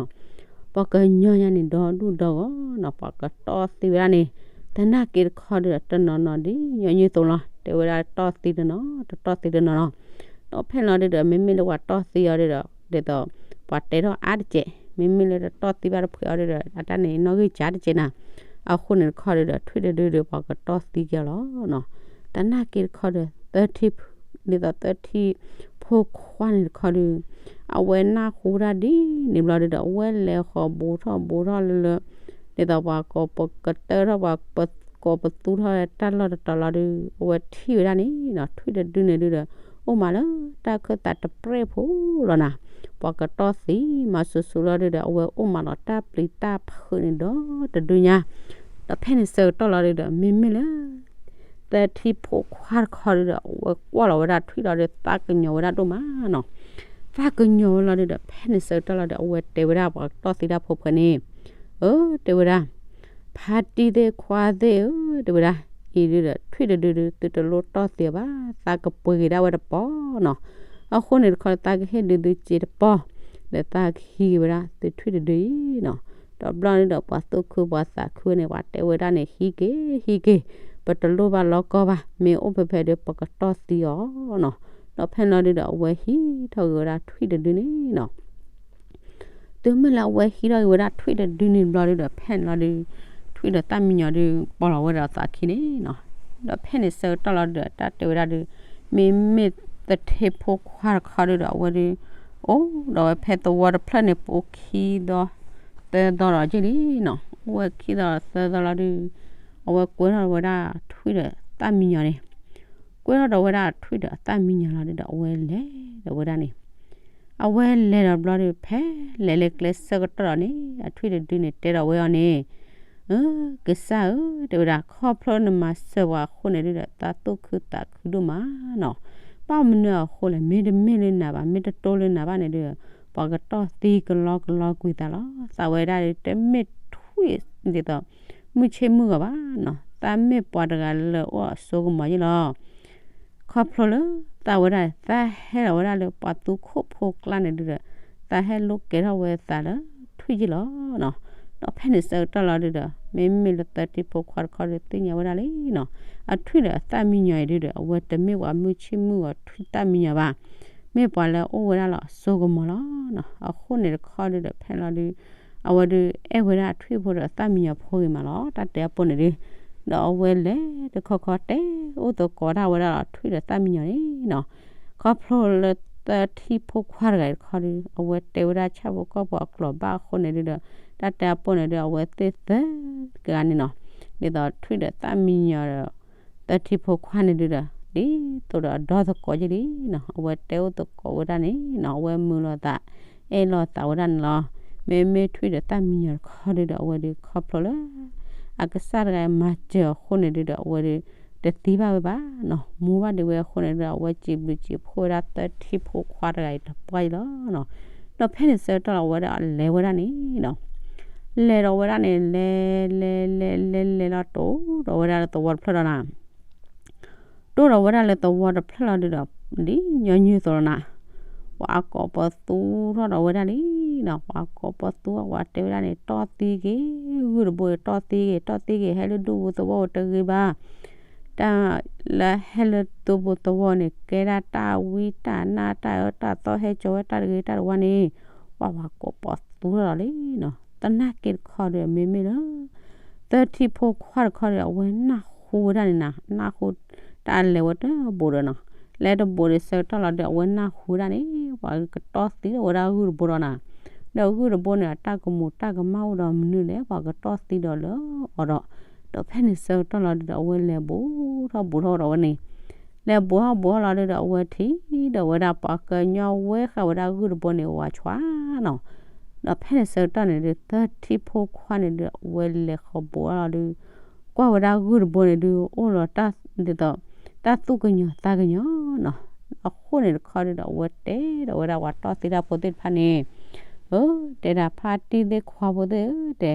ပှၤကညီညါန့ၣ် ဒီဒူၣ်ဒီဂီၤနီၤ, ပှၤကတီၢ်သံဝဲဒၣ်န့ၣ် သနာ်က့တခီဒီး တနီၤနီၤဒ်ညီနုၢ်အသိးလီၤ, တဲဝဲဒၣ်တီၢ်သံတနီၤ တတီၢ်သံတနီၤနီၤ, ဒီးဖဲန့ၣ်လီၤဒုးဒီး မ့မ့ၢ်လၢပှၤတီၢ်သံအီၤဒုးဒီး ဒ်သိး ပှၤတဲထီၣ်အါတကဲး, မ့မ့ၢ်လၢတတီၢ်သံဘၣ်တဖှဲးအီၤဒုးဒီး အတၢ်န့ၣ်နီၣ်ဂံၢ်စှၤတကဲးနၤ, အဃိန့ၣ်တခီဒုးဒီး ထွံၣ်တဒုဒီး ပှၤကတီၢ်သံက့ၤအီၤလီၤနီၤ, သနာ်က့တခီဒီး သၢထံ ဒ်သိးသၢထံဖိခွါန့ၣ်တခီဒုး အဝဲနၢ်ဟူဒၣ်ဒ်န့ၣ်ဘျီဒုးဒီး အဝဲလဲၤဃီၤဘူးထီၣ်ဘူးထီၣ်လၢလၢ ဒ်သိးပှၤကိးပကတၢၢ်ထီၣ် ပှၤကိးပသူထီၣ်တၢ်လီၢ်တတီၤလီၤဒုး အဝဲထံၣ်ဝဲဒၣ်န့ၣ်နီၤ, ထွံၣ်တဒုန့ၣ်ဒုးဒီး အိၣ်မးလၢတၢ်ခၢၣ်သးတပြဲၢ်ဖိလီၤနၤ, ပှၤကတီၢ်သံမၤစူၤစူၤလီၤဒုးဒီး အဝဲအိၣ်မးလီၤတၢ်ပျံၤတၢ်ဖုးန့ၣ်ဒီးတဒုညါ, ဒီးဖဲန့ၣ်ဆၢကတီၢ်လီၤဒုးဒီး မ့မ့ၢ်လၢ သၢထံဖိခွါတခီဒုးဒီး အဝဲကွၢ်လီၤဝဲဒၣ်ထွံၣ်လီၤဒုး သးကညီၤဝဲဒၣ်ဒိၣ်မးနီၤ, သးကညီၤဝဲလီၤဒုးဒီး ဖဲန့ၣ်ဆၢကတီၢ်လီၤဒီး အဝဲတဲဝဲဒၣ်ပှၤကတီၢ်သံတၢ်ဖိဖဲန့ၣ်, အၢ တဲဝဲဒၣ် ဖါတံၢ်သ့ၣ်ခွါသ့ၣ်ဧၢ တဲဝဲဒၣ်, အံၤဒုးဒီး ထွံၣ်တဒုဒုး သုတလိၣ်တီၢ်သံအီၤဘၣ်, သးကပှ့ၤက့ၤဒၣ်ဝဲတပီၢ်နီၤ, အဃိန့ၣ်တခီ သးကဟ့ၣ်ဒုးသုစ့တပီၢ်, ဒီးသးကဟံးက့ၤဝဲဒၣ်သုထွံၣ်တဒုအံၤနီၤ, ဒီးဘျီန့ၣ်ဒီး ပှၤသူၣ်ခုပှၤသးခုန့ၣ် ပှၤတဲဝဲဒၣ်န့ၣ် ဟံးက့ၤ ဟံးက့ၤ, ပတလိၣ်ဘၣ်လီၤကီဘၣ်, မ့ၢ်အိၣ်ဖဲဖဲဒီး ပကတီၢ်သံအီၤနီၤ, ဒီးဖဲန့ၣ်လီၤဒုးဒီး အဝဲဟံးထီၣ်က့ၤဝဲဒၣ်ထွံၣ်တဒုန့ၣ်နီၤ တုၤမ့ၢ်လၢအဝဲဟံးထီၣ်က့ၤဝဲဒၣ်ထွံၣ်တဒုန့ၣ်ဘျီဒုးဒီး ဖဲန့ၣ်လီၤဒုး ထွံၣ်ဒီးသၣ်မံယီၤဒုး ပိာ်လီၤဝဲဒီးသးခံန့ၣ်နီၤ, ဒီးဖဲန့ၣ်ဆၢကတီၢ်လီၤဒုးဒီး တၢ်တဲဝဲဒၣ်ဒုး မ့မ့ၢ်သထ့ဖိခွါတခီဒုးဒီး အဝဲဒုး အိၣ်ဒီးဝဲဖဲသဝီတဖျၢၣ်န့ၣ် ပအိၣ်ခံသီသၢသီဒီးက့ၢ်လံနီၤ, အိၣ်ဝဲခံသီသၢသီလီၤဒုး အဝဲကွဲထီၣ်ဝဲဒၣ်ထွံၣ်ဒီးသၣ်မံယီၤန့ၣ်, ကွဲထီၣ်ဒီးဝဲဒၣ်ထွံၣ်ဒီးသၣ်မံယီၤလီၤဒုးဒီး အဝဲလဲၤဒီးဝဲဒၣ်န့ၣ် အဝဲလဲၤဒီးဘျီဒုး ဖဲလဲၤလၢကျဲဆၢကတီၢ်ဒီးန့ၣ် အထွံၣ်တဒုန့ၣ် တဲဒီးဝဲအီၤန့ၣ်, အၢ ကစၢ်ဧၢ တဲဝဲဒၣ် ခီဖျိနမၤစၢၤပှၤအဃိန့ၣ်ဒုးဒီး သးသူၣ်ခုသးခုဒိၣ်မးနီၤ, ဘၣ်မနုၤအဃိလဲၣ် မ့တမ့ၢ်လၢနၤဘၣ် မ့ၢ်တတိလၢနၤဘၣ်န့ၣ်ဒုး ပှၤကတီၢ်သံကလီကလီကွံာ်သးလီၤ, သးဝဲဒၣ်ဒုး တမ့ၢ်ထွံၣ်ဒ်သိး မုၢ်ဆ့ၣ်မုၢ်ဂီၤဘၣ်နီၤ, သးမ့ၢ်ပှၤတဂၤလၢအိၣ်အစိကမီၤယ့ၣ်လီၤ ခီဖျိလၢသးဝဲဒၣ် သးဟဲလီၤဝဲဒၣ်လၢပှၤသူခိၣ်ဖိကျါန့ၣ်ဒုးဒီး သးဟဲလိးကဲထီၣ်ဝဲသးလၢထွံၣ်ယ့ၣ်လီၤနီၤ, ဒီးဖဲန့ၣ်ဆၢကတီၢ်လီၤဒုးဒီး မ့မ့ၢ်လၢသထ့ဖိခွါတခီဒုး သ့ၣ်ညါဝဲဒၣ်လံနီၤ, အထွံၣ်ဒီးအသၣ်မံယီၤအံၤဒုးဒီး အဝဲတမ့ၢ်ပှၤမုၢ်ဆ့ၣ်မုၢ်ဂီၤထွံၣ်သၣ်မံယီၤဘၣ်, မ့ၢ်ပှၤလၢအိၣ်ဝဲဒၣ်လၢအစိကမီၤလီၤနီၤ, အဃိန့ၣ်တခီဒုးဒီး ဖဲလီၤဒုး အဝဲဒုးအဲၣ်ဝဲဒၣ်ထွံၣ်ဖိဒီးသၣ်မံယီၤဖိဂ့ၤမးလီၤ, တၢ်တဲအပိၢ်န့ၣ်ဒုး ဒီးအဝဲလဲၤတခီခီတဲအိၣ်သကိးတၢ်ဝဲဒၣ်လီၤ ထွံၣ်ဒီးသၣ်မံယီၤန့ၣ်နီၤ, ခီဖျိလၢသထ့ဖိခွါတဂၤအံၤတခီဒုး အဝဲတဲဝဲဒၣ်ဆၣ်ဖိကီၢ်ဖိအကျိၤဘၣ်အဃိန့ၣ်ဒုးဒီး တၢ်တဲအပိၢ်န့ၣ်ဒုး အဝဲသ့ၣ်သၢကဂၤန့ၣ်နီၤ, ဒ်သိးထွံၣ်ဒီးသၣ်မံယီၤဒီး သထ့ဖိခွါန့ၣ်ဒုးဒီး ဒ်သိးဒီးအဒီသကိးက့လံနီၤ, အဝဲတဲအိၣ်သကိးဝဲဒၣ်န့ၣ်နီၤ, အဝဲမုာ်လိာ်သး အဲၣ်လိာ်သးဝဲဒၣ်န့ၣ်လီၤ. မ့မ့ၢ်ထွံၣ်ဒီးသၣ်မံညီၤတခီဒုဒီး အဝဲဒုးခီဖျိလၢ အကစၢ်တဂၤမၤစၢၤအဃိန့ၣ်ဒုဒီး အဝဲဒုး တသံဘၣ်ဝဲဘၣ်နီၤ, မူဘၣ်ဒံးဝဲအဃိန့ၣ်ဒီး အဝဲစံးဘျုးစံးဖှိၣ်ဝဲဒၣ်သၢထံဖိခွါတဂၤအံၤတပှၢ်အံၤလီၤ. ဒီးဖဲန့ၣ်ဆၢကတီၢ်လီၤ အဝဲဒၣ်လဲၤဝဲဒၣ်န့ၣ်နီၤ, လဲၤဒီးဝဲဒၣ်န့ၣ် လဲၤ လဲၤ လဲၤ လဲၤ လဲၤလီၤ တိၢ်ဒီးဝဲဒၣ်လၢသဝီတဖျၢၣ်ဒီးနီၤ တိၢ်ဒီးဝဲဒၣ်လၢသဝီတဖျၢၣ်လီၤဒုဒီး ဒ်ညီနုၢ်အသိးလီၤနီၤ, ပှၤကိးပသူထီၣ်ဒီးဝဲဒၣ်လံနီၤ, ပှၤကိးပသူ ပှၤတဲဝဲဒၣ်န့ၣ် တီၢ်သံက့ၤ ဂုၢ်တဘိအံၤ တီၢ်သံက့ၤ တီၢ်သံက့ၤ ဟဲလၢဒူပူၤသဝီပူၤတဂ့ၤဘၣ်, တၢ်လၢဟဲလၢဒူပူၤသဝီန့ၣ် ကဲဒၣ်တၢ်ဝံတၢ်နါတၢ်အၢတၢ်သီ ဟဲကၠီၤဝဲတၢ်တဂ့ၤတၢ်တဝါန့ၣ်, ပှၤပှၤကိးပသူထီၣ်ဒီးလံနီၤ, သနာ်က့တခီဒီး မ့မ့ၢ်လၢ သၢထံဖိခွါတခီဒီး အဝဲနၢ်ဟူဝဲဒၣ်န့ၣ်နီၤ, နၢ်ဟူတၢ်လဲၤဝဲတဘိဒီးနီၤ, လဲၤတဘိဒီးဆၢကတီၢ်လီၤဒီး အဝဲနၢ်ဟူဝဲဒၣ်န့ၣ် ပှၤကတီၢ်သံဒီးဝဲဒၣ်ဂုၢ်တဘိဒီးနီၤ, ဒီးဂုၢ်တဘိန့ၣ် အတၢ်ကမူးတၢ်ကမၣ်အိၣ်ဒီးမနုၤလဲၣ် ပှၤကတီၢ်သံဒီးလၢအီၤဒီး, ဒီးဖဲန့ၣ်ဆၢကတီၢ်လီၤဒုဒီး အဝဲလဲၤဘူးထီၣ်ဘူးထီၣ်ဒီးဝဲန့ၣ်, လဲၤဘူးထီၣ်ဘူးထီၣ်လီၤဒုဒီး အဝဲထံၣ်ဒီးဝဲဒၣ်ပှၤကညီဝဲဃာ်ဝဲဒၣ်ဂုၢ်တဘိန့ၣ် ဝၤဆွါနီၤ, ဒီးဖဲန့ၣ်ဆၢကတီၢ်န့ၣ်ဒု သၢထံဖိခွါန့ၣ်ဒု အဝဲလဲၤဃီၤဘူးထီၣ်လီၤဒု ကွၢ်ဝဲဒၣ်ဂုၢ်တဘိန့ၣ်ဒု အိၣ်လီၤတၢ်ဒ်သိး တၢ်သူၣ်ကညီၤသးကညီၤနီၤ, အဃိန့ၣ်တခီဒုဒီး အဝဲတဲဒီးဝဲဒၣ်ပှၤတီၢ်သံတၢ်ဖိသ့ၣ်တဖၣ်န့ၣ်, အၢ တဲဒၣ်ဖါတံၢ်သ့ၣ်ခွါဖိသ့ၣ်ဧၢ တဲ,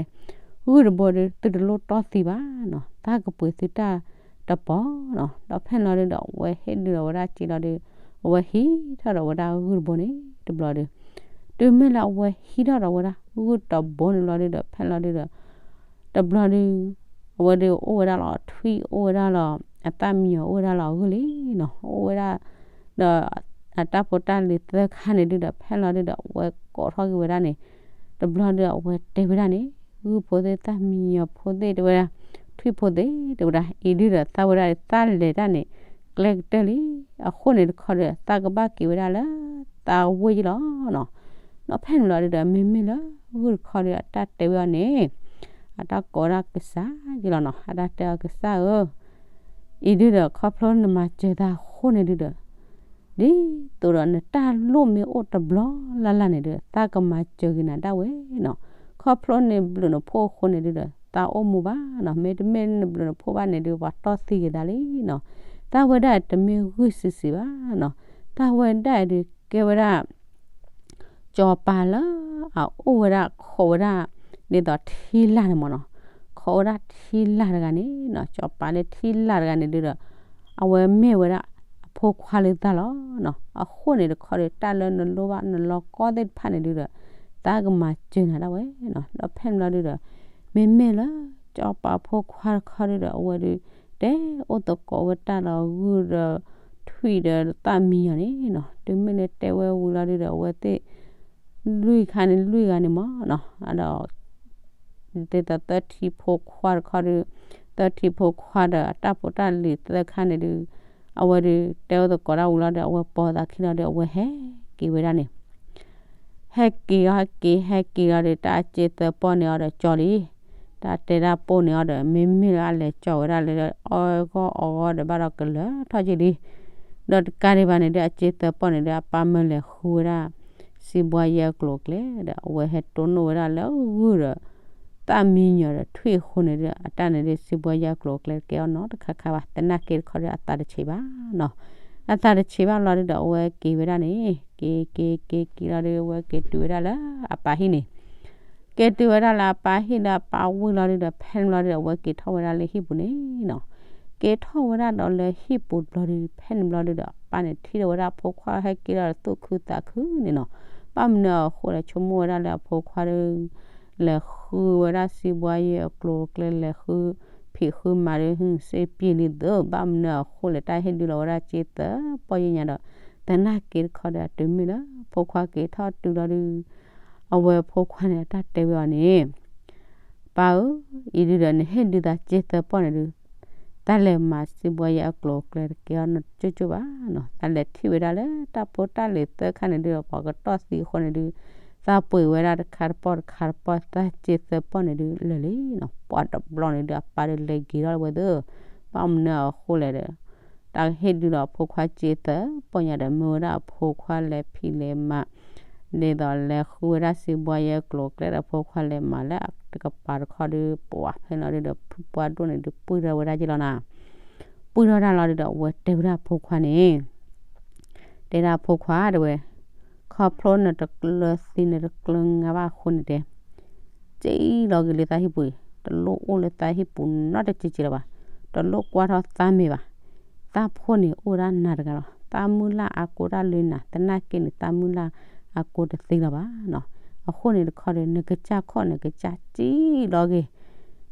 ဂုၢ်တဘိဒု သုတလိၣ်တီၢ်သံဘၣ်နီၤ, တၢ်ကပှ့ၤသုတၢ်တပီၤနီၤ, ဒီးဖဲန့ၣ်လီၤဒုဒီး အဝဲဟ့ၣ်ဒုးဒီးဝဲဒၣ်စ့လီၤဒု အဝဲဟံးထီၣ်ဒီးဝဲဒၣ်ဂုၢ်တဘိန့ၣ် တဘျီဒု တုၤမ့ၢ်လၢအဝဲဟံးထီၣ်ဒီးဝဲဒၣ်ဂုၢ်တဘိန့ၣ်လီၤဒုဒီး ဖဲန့ၣ်လီၤဒုဒီး တဘျီဒု အဝဲဒုးအိၣ်ဝဲဒၣ်လီၤထွံၣ် အိၣ်ဝဲဒၣ်လီၤ အသၣ်မံညီၤအိၣ်ဝဲဒၣ်လီၤဂုၢ်လံနီၤ, အိၣ်ဝဲဒၣ် ဒီး အတၢ်ဖိတၢ်လံၤသၢခါန့ၣ်ဒုဒီး ဖဲန့ၣ်လီၤဒုဒီး အဝဲကိးထီၣ်က့ၤဝဲဒၣ်န့ၣ် တဘျီဒု အဝဲတဲဝဲဒၣ်န့ၣ် ဂုၢ်ဖိသ့ၣ် သၣ်မံညီၤဖိသ့ၣ် တဲဝဲဒၣ် ထွံၣ်ဖိသ့ၣ် တဲဝဲဒၣ် အံၤဒုဒီး သးဝဲဒၣ်သးလဲၤတၢ်န့ၣ် ကျဲကတၢၢ်လံ, အဃိန့ၣ်တခီဒီး သးကဘၣ်က့ၤဝဲဒၣ်လၢ သးဝ့ၢ်ယလီၤနီၤ, ဒီးဖဲန့ၣ်လီၤဒုဒီး မ့မ့ၢ်လၢဂုၢ်တခီဒီး အတၢ်တဲဝဲအီၤန့ၣ် အတၢ်ကိးဒၣ်ကစၢ်ယလီၤနီၤ, အတၢ်တဲအီၤကစၢ်ဧၢ အံၤဒုဒီး ခီဖျိနမၤစၢၤသးအဃိန့ၣ်ဒုဒီး ဒ်သိးဒီးနတၢ်လိၣ်မ့ၢ်အိၣ်တဘျီလၢ်လၢ်န့ၣ်ဒုဒီး သးကမၤစၢၤက့ၤနၤဒၣ်ဝဲနီၤ, ခီဖျိနဘျုးနဖှိၣ်အဃိန့ၣ်ဒုဒီး သးအိၣ်မူဘၣ်နီၤ, မ့တမ့ၢ်နဘျုးနဖှိၣ်ဘၣ်န့ၣ်ဒု ပှၤတီၢ်သံက့ၤသးလံနီၤ, တၢ်ဝဲဒၣ်တမ့ၢ်ဂုၢ်စံးစံးဘၣ်နီၤ, တၢ်ဝဲဒၣ်ဒုကဲဝဲဒၣ် စီၤပၤလၢအအိၣ်ဝဲဒၣ် ခိးဝဲဒၣ် ဒ်သိးထံလာ်န့ၣ်မ့ၢ်နီၤ, ခိးဝဲဒၣ်ထံလာ်တဂၤန့ၣ်နီၤ, စီၤပၤလၢထံလာ်တဂၤန့ၣ်ဒုဒီး အဝဲမ့ၢ်ဝဲဒၣ်အဖိခွါလၢသးလီၤနီၤ, အဃိန့ၣ်တခီဒီး တၢ်လၢနလိၣ်ဘၣ်နလီၢ်ကီၢ်သ့ၣ်တဖၣ်န့ၣ်ဒုဒီး သးကမၤစၢၤနၤဒၣ်ဝဲနီၤ, ဒီးဖဲန့ၣ်လီၤဒုဒီး မ့မ့ၢ်လၢ စီၤပၤဖိခွါတခီဒုဒီး အဝဲဒု တဲအိၣ်သကိးဝဲတၢ်လီၤဂုၢ်ဒီး ထွံၣ်ဒီးသၣ်မံညီၤန့ၣ်နီၤ, တုၤမ့ၢ်လၢတဲဝဲဝံၤလီၤဒုဒီး အဝဲသ့ၣ် လွံၢ်ခါန့ၣ် လွံၢ်ဂၤန့ၣ်မ့ၢ်နီၤ, ဒီး ဒ်သိးသၢထံဖိခွါတခီဒု သၢထံဖိခွါဒီးအတၢ်ဖိတၢ်လံၤသၢခါန့ၣ်ဒု အဝဲဒု တဲအိၣ်သကိးတၢ်ဝံၤလီၤဒီး အဝဲပိာ်သးခံလီၤဒီး အဝဲဟဲက့ၤဝဲဒၣ်န့ၣ် ဟဲက့ၤလီၤ ဟဲက့ၤ ဟဲက့ၤလီၤဒီး တၢ်အစ့သၢပီၢ်န့ၣ်အီၤဒီးကၠီလံ, တၢ်တဲတၢ်ပိၢ်န့ၣ်အီၤဒီး မ့မ့ၢ်လၢအလဲၤကၠီဝဲဒၣ်လၢအီၣ်ဂီၢ်အီဂီၢ်ဒီး ဘၣ်ဒီးကလၢၤထီၣ်က့ၤလံ, ဒီးတကးဒံးဘၣ်န့ၣ်ဒု အစ့သၢပီၢ်န့ၣ်ဒု အပၢ်မၢလဲၤဃုဝဲဒၣ် စံးဘှါယဲအကျိၤအကျဲဒီး အဝဲဟဲတိၢ်နီၣ်ဝဲဒၣ်လၢဂုၢ်ဒီး သၣ်မံညီၤဒီးထွံၣ်အဃိန့ၣ်ဒု အတၢ်န့ၣ်ဒု စံးဘှါယဲအကျိၤအကျဲတကဲအီၤနီတခါခါဘၣ်, သနာ်က့တခီဒုအသးတဆံးဘၣ်နီၤ, အသးတဆံးဘၣ်လီၤဒုဒီး အဝဲက့ၤဝဲဒၣ်န့ၣ် က့ၤ က့ၤ က့ၤ က့ၤလီၤဒု အဝဲက့ၤတုၤဝဲဒၣ်လၢအပၢ်ဟံၣ်န့ၣ် က့ၤတုၤဝဲဒၣ်လၢအပၢ်ဟံၣ်လၢအပၢ်ဝံၤလီၤဒုဒီး ဖဲန့ၣ်ဘျီဒုဒီး အဝဲက့ၤထီၣ်ဝဲဒၣ်လၢဟံၣ်ပူၤန့ၣ်နီၤ, က့ၤထီၣ်ဝဲဒၣ်ဒီးလၢဟံၣ်ပူၤတဘျီဒု ဖဲန့ၣ်ဘျီဒုဒီး အပၢ်န့ၣ်ထံၣ်ဒီးဝဲဒၣ်အဖိခွါဟဲက့ၤဒီးသူၣ်ခုသးခုန့ၣ်နီၤ, ဘၣ်မနုၤအဃိလဲၣ် ဆိကမိၣ်ဝဲဒၣ်လၢအဖိခွါဒု လဲၤဃုဝဲဒၣ်စံးဘှါယဲအကျိၤအကျဲ လဲၤဃုဖံးဃုမၤဒု စ့ပျ့ၤလံသု ဘၣ်မနုၤအဃိလဲၣ် တၢ်ဟ့ၣ်ဒုးလီၤဝဲဒၣ်စ့သၢပီၢ်ယဲၢ်ညါဒီး သနာ်က့တခီဒီး တုၤမ့ၢ်လၢဖိခွါက့ၤထီၣ်တုၤလီၤဒု အဝဲဖိခွါန့ၣ် အတၢ်တဲဝဲအီၤန့ၣ် ပၢ်ဧၢ, အံၤဒုဒီးနဟ့ၣ်ဒုးသးစ့သၢပီၢ်န့ၣ်ဒု တၢ်လဲၤမၤစံးဘှါယဲအကျိၤအကျဲတကဲအီၤနီတကၠိၢ်ဘၣ်နီၤ, တၢ်လဲၤထံၣ်ဝဲဒၣ်လၢတၢ်ဖိတၢ်လံၤသၢခါန့ၣ်ဒုဒီး ပှၤကတီၢ်သံအဃိန့ၣ်ဒု သးပှ့ၤဝဲဒၣ်တခါတပီၢ်တခါတပီၢ် သးစ့သၢပီၢ်န့ၣ်ဒုလၢာ်လံနီၤ, ပှၤတဘျီန့ၣ်ဒု အပၢ်ဒုလဲၤက့ၤထီၣ်ဝဲသ့ၣ် ဘၣ်မနုၤအဃိလဲၣ်ဒီး တၢ်ဟ့ၣ်ဒုးဒီးအဖိခွါစ့သၢပီညါဒီး မၢဝဲဒၣ်အဖိခွါလဲၤဖံးလဲၤမၤ ဒ်သိးလဲၤဃုဝဲဒၣ်စ့ဘှါယဲၢ်ကျိၤကျဲဒီးအဖိခွါလဲၤမၤလၢတကပၤတခီဒီး ပှၤဖဲလီၤဒုးဒီး ဖုပှၢ်ဒိၣ်န့ၣ်ဒုး ပှံၢ်ထီၣ်ဝဲဒၣ်က့လီၤနၤ. ပှံၢ်ထီၣ်တၢ်လီၤဒုးဒီး အဝဲတဲဝဲဒၣ်အဖိခွါန့ၣ် တဲဒၣ်အဖိခွါတဲဝဲ, ခီဖျိနတကျၢၤသံနတကျၢၤငါဘၣ်အဃိန့ၣ်တဲ စံၣ်လီၤက့ၤလၢသးဟံၣ်ပူၤအံၤ တလိၣ်အိၣ်လၢသးဟံၣ်ပူၤနီတစဲးစဲးလၢၤဘၣ်, တလိၣ်ကွၢ်ထီၣ်သးမဲာ်ဘၣ်. သးဖိန့ၣ်အိၣ်ဒၣ်နၤတဂၤလီၤ. သးမုၢ်လၢ်အါကိးတၢ်လၢနၤ, သနာ်က့န့ၣ် သးမုၢ်လၢ်အါကိးတသ့လၢၤဘၣ်နီၤ. အဃိန့ၣ်တခီဒီး နကစၢ်ခီၣ် နကစၢ်စံၣ်လီၤက့ၤ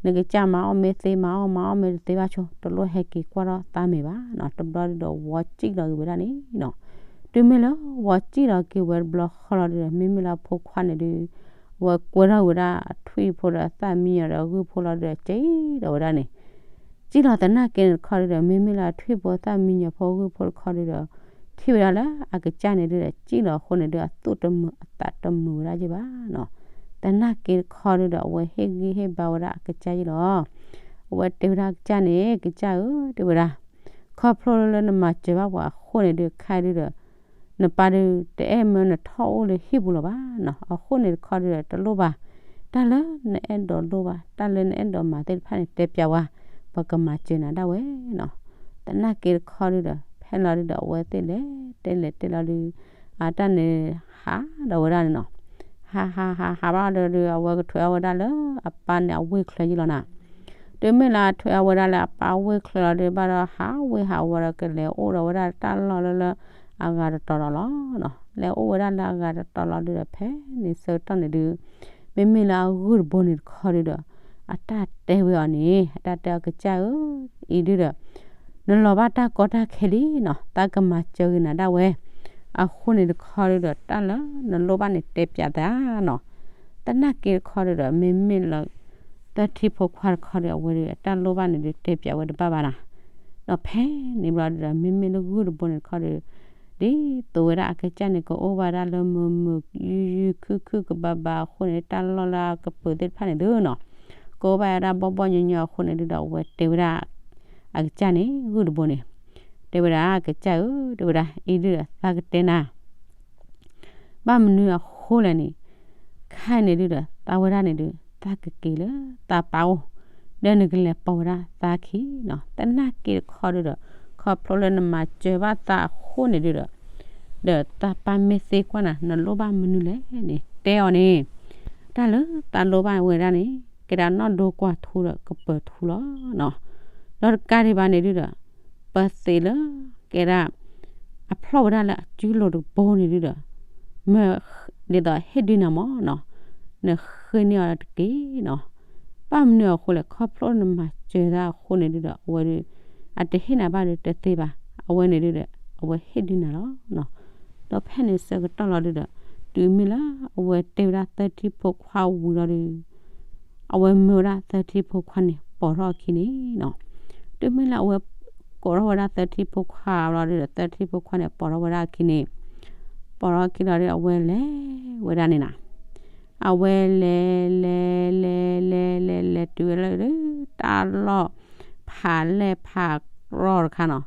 နကစၢ်မၤအီၣ်မ့ၢ်သ့ မၤအီၣ်မၤအီၣ်မ့ၢ်တသ့ဘၣ်ဆိ တလိၣ်ဟဲက့ၤကွၢ်ထီၣ်သးမဲာ်ဘၣ်နီၤ. တဘျီဒုးဒီး ဝီစံၣ်လီၤက့ၤဝဲဒၣ်န့ၣ်နီၤ. တုၤမ့ၢ်လၢဝီစံၣ်လီၤက့ၤဝဲတဘျီဃီလီၤဒုးဒီး မ့မ့ၢ်လၢအဖိခွါန့ၣ်ဒုး ဝဲကွဲထီၣ်ဝဲဒၣ်အထွံၣ်ဖိဒီးအသၣ်မံညီၤဒီးအဂုၢ်ဖိလီၤဒုးဒီး စံၣ်လီၤဝဲဒၣ်န့ၣ် စံၣ်လီၤသနာ်က့န့ၣ်တခီဒုးဒီး မ့မ့ၢ်လၢအထွံၣ်ဖိသၣ်မံညီၤဖိအဂုၢ်ဖိတခီဒုးဒီး ထံၣ်ဝဲဒၣ်လၢအကစၢ်န့ၣ်ဒုးဒီး စံၣ်လီၤအဃိန့ၣ်ဒုး အသူၣ်တမုာ်အသးတမုာ်ဝဲဒၣ်က့ဘၣ်နီၤ. သနာ်က့တခီဒုးဒီး အဝဲဟ့ၣ်ဂံၢ်ဟ့ၣ်ဘါဝဲဒၣ်အကစၢ်ယ့ၣ်လီၤ. အဝဲတဲဝဲဒၣ်အကစၢ်န့ၣ် ကစၢ်ဧၢ တဲဝဲဒၣ် ခီဖျိလၢနမၤစၢၤဘၣ်ပှၤအဃိန့ၣ်ဒုး ခဲဒုးဒီး နပၢ်ဒုး တအဲၣ်မၢနထီၣ်အိၣ်လၢဟံၣ်ပူၤလၢၤဘၣ်နီၤ. အဃိန့ၣ်တခီဒုးဒီး တလိၣ်ဘၣ်, တၢ်လၢနအဲၣ်ဒိးလိၣ်ဘၣ် တၢ်လၢနအဲၣ်ဒိးမၤသ့ၣ်တဖၣ်န့ၣ် တဲပျးဝဲ, ပကမၤစၢၤနၤဒၣ်ဝဲနီၤ. သနာ်က့တခီဒုးဒီး ဖဲလီၤဒုးဒီး အဝဲသ့ၣ်လဲၤတဲလဲၤတဲလီၤဒုး အတၢ်န့ၣ်ဟးဒီးဝဲဒၣ်န့ၣ်နီၤ. ဟးဟးဟးဟးဘၣ်ဒီးဒုး အဝဲကထွဲးအီၣ်ဝဲဒၣ်လၢအပၢ်န့ၣ်အဝ့ၢ်ချၢယ့ၣ်လီၤနၤ. တုၤမ့ၢ်လၢအထွဲးအီၣ်ဝဲဒၣ်လၢအပၢ်ဝ့ၢ်ချၢလီၤဒုးဘၣ်ဒီး ဟးဝ့ၢ်ဟးဝီၤဒီးကလဲၤအိၣ်ဒီးဝဲဒၣ်တၢ်လီၢ်လၢလၢအဂၤတတီၤလီၤလီၤနီၤ. လဲၤအိၣ်ဝဲဒၣ်လၢအဂၤတတီၤလီၤဒုးဒီး ဖဲန့ၣ်ဆၢကတီၢ်န့ၣ်ဒုး မ့မ့ၢ်လၢအဂုၢ်တဘိန့ၣ်တခီဒုးဒီး အတၢ်တဲဝဲအီၤန့ၣ် အတၢ်တဲအီၤ ကစၢ်ဧၢ, အံၤဒုးဒီး နလီၤဘၣ်တၢ်ကီတၢ်ခဲလံနီၤ, သးကမၤစၢၤဂ့ၤနၤဒၣ်ဝဲ. အဃိန့ၣ်တခီဒုးဒီး တၢ်လၢနလိၣ်ဘၣ်န့ၣ်တဲပျးသးနီၤ. သနာ်က့တခီဒုးဒီး မ့မ့ၢ်လၢ သၢထံဖိခွါတခီဒီး အဝဲဒုးအတၢ်လိၣ်ဘၣ်န့ၣ်ဒုးတဲပျးဝဲတဘၣ်ဘၣ်နီၤ. ဒီးဖဲန့ၣ်ဘျီဒုးဒီး မ့မ့ၢ်လၢဂုၢ်တဘိန့ၣ်တခီဒုး ဒ်သိးဝဲဒၣ်အကစၢ်န့ၣ် ကအိၣ်ဘၣ်ဒၣ်လၢမုာ်မုာ်ယုၢ်ယုၢ်ခုၣ်ခုၣ်ကဘၣ်ဘၣ်အဃိန့ၣ် တၢ်လီၢ်လၢအကပၤသ့ၣ်တဖၣ်န့ၣ်ဒုးနီၤ ကအိၣ်ဘၣ်ဝဲဒၣ်ဘီၣ်ဘီၣ်ညီညီအဃိန့ၣ်ဒုးဒီး အဝဲတဲဝဲဒၣ် အကစၢ်န့ၣ် ဂုၢ်တဘိန့ၣ် တဲဝဲဒၣ် ကစၢ်ဧၢ တဲဝဲဒၣ် အံၤဒုးဒီး သးကတဲနၤ ဘၣ်မနုၤအဃိလဲၣ်န့ၣ် ခဲအံၤန့ၣ်ဒုးဒီး သးဝဲဒၣ်န့ၣ်ဒုး သးကက့ၤလၢသးပၢ်အိၣ် ဒီးနကလဲၤပိာ်ဝဲဒၣ်သးအခံနီၤ. သနာ်က့တခီဒုးဒီး ခီဖျိလၢနမၤစၢၤဘၣ်သးအဃိန့ၣ်ဒုးဒီး ဒီးသးပၢ်မ့ၢ်သ့ကွၢ်နၤ နလိၣ်ဘၣ်မနုၤလဲၣ်န့ၣ် တဲအီၤန့ၣ် တၢ်လၢသးလိၣ်ဘၣ်ဝဲဒၣ်န့ၣ် ကဲဒၣ်နီၣ်ဒိကွၢ်ထူဒီးကပၢၤထူလီၤနီၤ. ဒီးတကးဒံးဘၣ်န့ၣ်ဒုးဒီး ပသ့းလၢ ကဲဒၣ် အဖျီၣ်ဝဲဒၣ်လၢအစုလိၤတဘိန့ၣ်ဒုးဒီး မ့ၢ်ဒ်သိးဟ့ၣ်ဒုးနၤမၢ်နီၤ နဃ့န့ၢ်အီၤတက့ၢ်နီၤ. ဘၣ်မနုၤအဃိလဲၣ် ခီဖျိနမၤစၢၤတၢ်အဃိန့ၣ်ဒုးဒီး အဝဲဒုး အတဟ့ၣ်နၤဘၣ်ဒုးတသ့ဘၣ်. အဝဲန့ၣ်ဒုးဒီး အဝဲဟ့ၣ်ဒုးနၤလီၤနီၤ. ဒီးဖဲန့ၣ်ဆၢကတီၢ်လီၤဒုးဒီး တုၤမ့ၢ်လၢအဝဲတဲဝဲဒၣ်သၢထံဖိခွါဝံၤလီၤဒုး အဝဲမၢဝဲဒၣ်သၢထံဖိခွါန့ၣ် ပိာ်ထီၣ်အခံန့ၣ်နီၤ. တုၤမ့ၢ်လၢအဝဲ ကိးထီၣ်ဝဲဒၣ်သၢထံဖိခွါလီၤဒုးဒီး သၢထံဖိခွါန့ၣ် ပိာ်ထီၣ်ဝဲဒၣ်အခံန့ၣ် ပိာ်ထီၣ်အခံလီၤဒုး အဝဲလဲၤဝဲဒၣ်န့ၣ်နီၤ. အဝဲလဲၤ လဲၤ လဲၤ လဲၤ လဲၤ လဲၤတုၤဝဲလၢဒုး တၢ်လီၢ်ဖးလဲၢ်ဖးရီတခါနီၤ.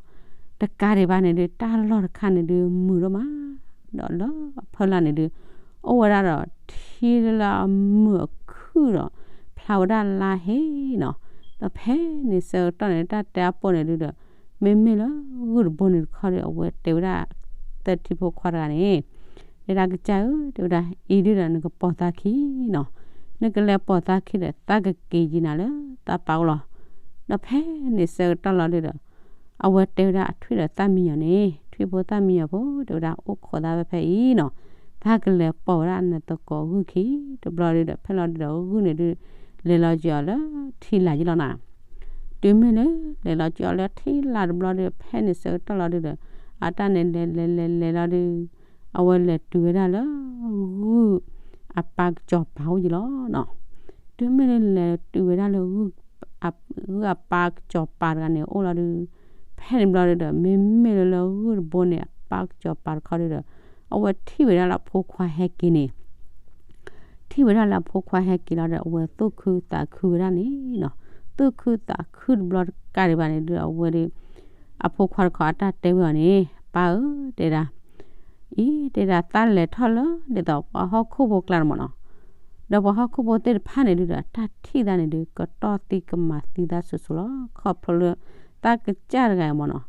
တကးဒံးဘၣ်န့ၣ်ဒုး တၢ်လီၢ်တခါန့ၣ်ဒုး မုာ်ဒိၣ်မး ဒီးလၢအဖီလာ်န့ၣ်ဒုး အိၣ်ဝဲဒၣ်ဒီးထံလၢအမုာ်အခုၣ်ဒီး ဖျါဝဲဒၣ်လါဟ့နီၤ. ဒီးဖဲန့ၣ်ဆၢကတီၢ်န့ၣ် တၢ်တဲအပိၢ်န့ၣ်ဒုးဒီး မ့မ့ၢ်လၢဂုၢ်တဘိန့ၣ်တခီဒီး အဝဲတဲဝဲဒၣ်သၢထံဖိခွါတဂၤန့ၣ် တဲဒၣ်ကစၢ်ဧၢ တဲဝဲဒၣ် အံၤဒုးဒီးနကပိာ်သးခံနီၤ. နကလဲၤပိာ်သးခံဒီး သးကက့ၤယံၤနၤလၢသးပၢ်အိၣ်လီၤ. ဒီးဖဲန့ၣ်ဆၢကတီၢ်လီၤဒုးဒီး အဝဲတဲဝဲဒၣ်အထွံၣ်ဒီးသၣ်မံညီၤန့ၣ် ထွံၣ်ဖိသၣ်မံညီၤဖိ တဲဝဲဒၣ်အိၣ်ခိးသးဖဲဖဲအံၤနီၤ. သးကလဲၤပိာ်ဝဲဒၣ်နသကိးဂုၢ်ခံ တဘျီဒုးဒီး ဖဲလီၤဒုးဒီးဂုၢ်န့ၣ်ဒုး လဲၤလီၤက့ၤအီၤလၢထံလာ်ယ့ၣ်လီၤနီၤ. တုၤမ့ၢ်လၢ လဲၤလီၤက့ၤအီၤလၢထံလာ်တဘျီဒုး ဖဲန့ၣ်ဆၢကတီၢ်လီၤဒုးဒီး အတၢ်န့ၣ်လဲၤလဲၤလဲၤလဲၤလီၤဒုး အဝဲလဲၤတုၤဝဲဒၣ်လၢ ဂုၢ်အပၢ်ကစီၤပၤအိၣ်ယ့ၣ်လီၤနီၤ. တုၤမ့ၢ်လၢလဲၤတုၤဝဲဒၣ်လၢ ဂုၢ်အပၢ်ကစီၤပၤတဂၤန့ၣ်အိၣ်လီၤဒုး ဖဲန့ၣ်ဘျီဒုးဒီး မ့မ့ၢ်လၢလၢဂုၢ်တဘိန့ၣ် အပၢ်ကစီၤပၤတခီဒုးဒီး အဝဲထံၣ်ဝဲဒၣ်လၢအဖိခွါဟဲက့ၤန့ၣ် ထံၣ်ဝဲဒၣ်လၢအဖိခွါဟဲက့ၤလီၤဒီး အဝဲသူၣ်ခုသးခုဝဲဒၣ်န့ၣ်နီၤ. သူၣ်ခုသးခုတဘျီတကးဒံးဘၣ်န့ၣ်ဒုးဒီး အဝဲဒုး အဖိခွါတခီအတၢ်တဲဝဲအီၤန့ၣ်, ပၢ်ဧၢ, တဲဒၣ်, အံၤ တဲဒၣ် သးလဲၤထီၣ်လၢဒ်သိးပှၤဟီၣ်ခိၣ်ဖိကျါန့ၣ်မ့ၢ်နီၤ, ဒီးပှၤဟီၣ်ခိၣ်ဖိသ့ၣ်တဖၣ်န့ၣ်ဒုဒီး တၢ်ထံၣ်သးန့ၣ်ဒု ကတီၢ်သံကမၤသံသးစိၤစိၤလီၤ. ခီဖျိလၢ သးကစၢ်တဂၤအံၤမ့ၢ်နီၤ,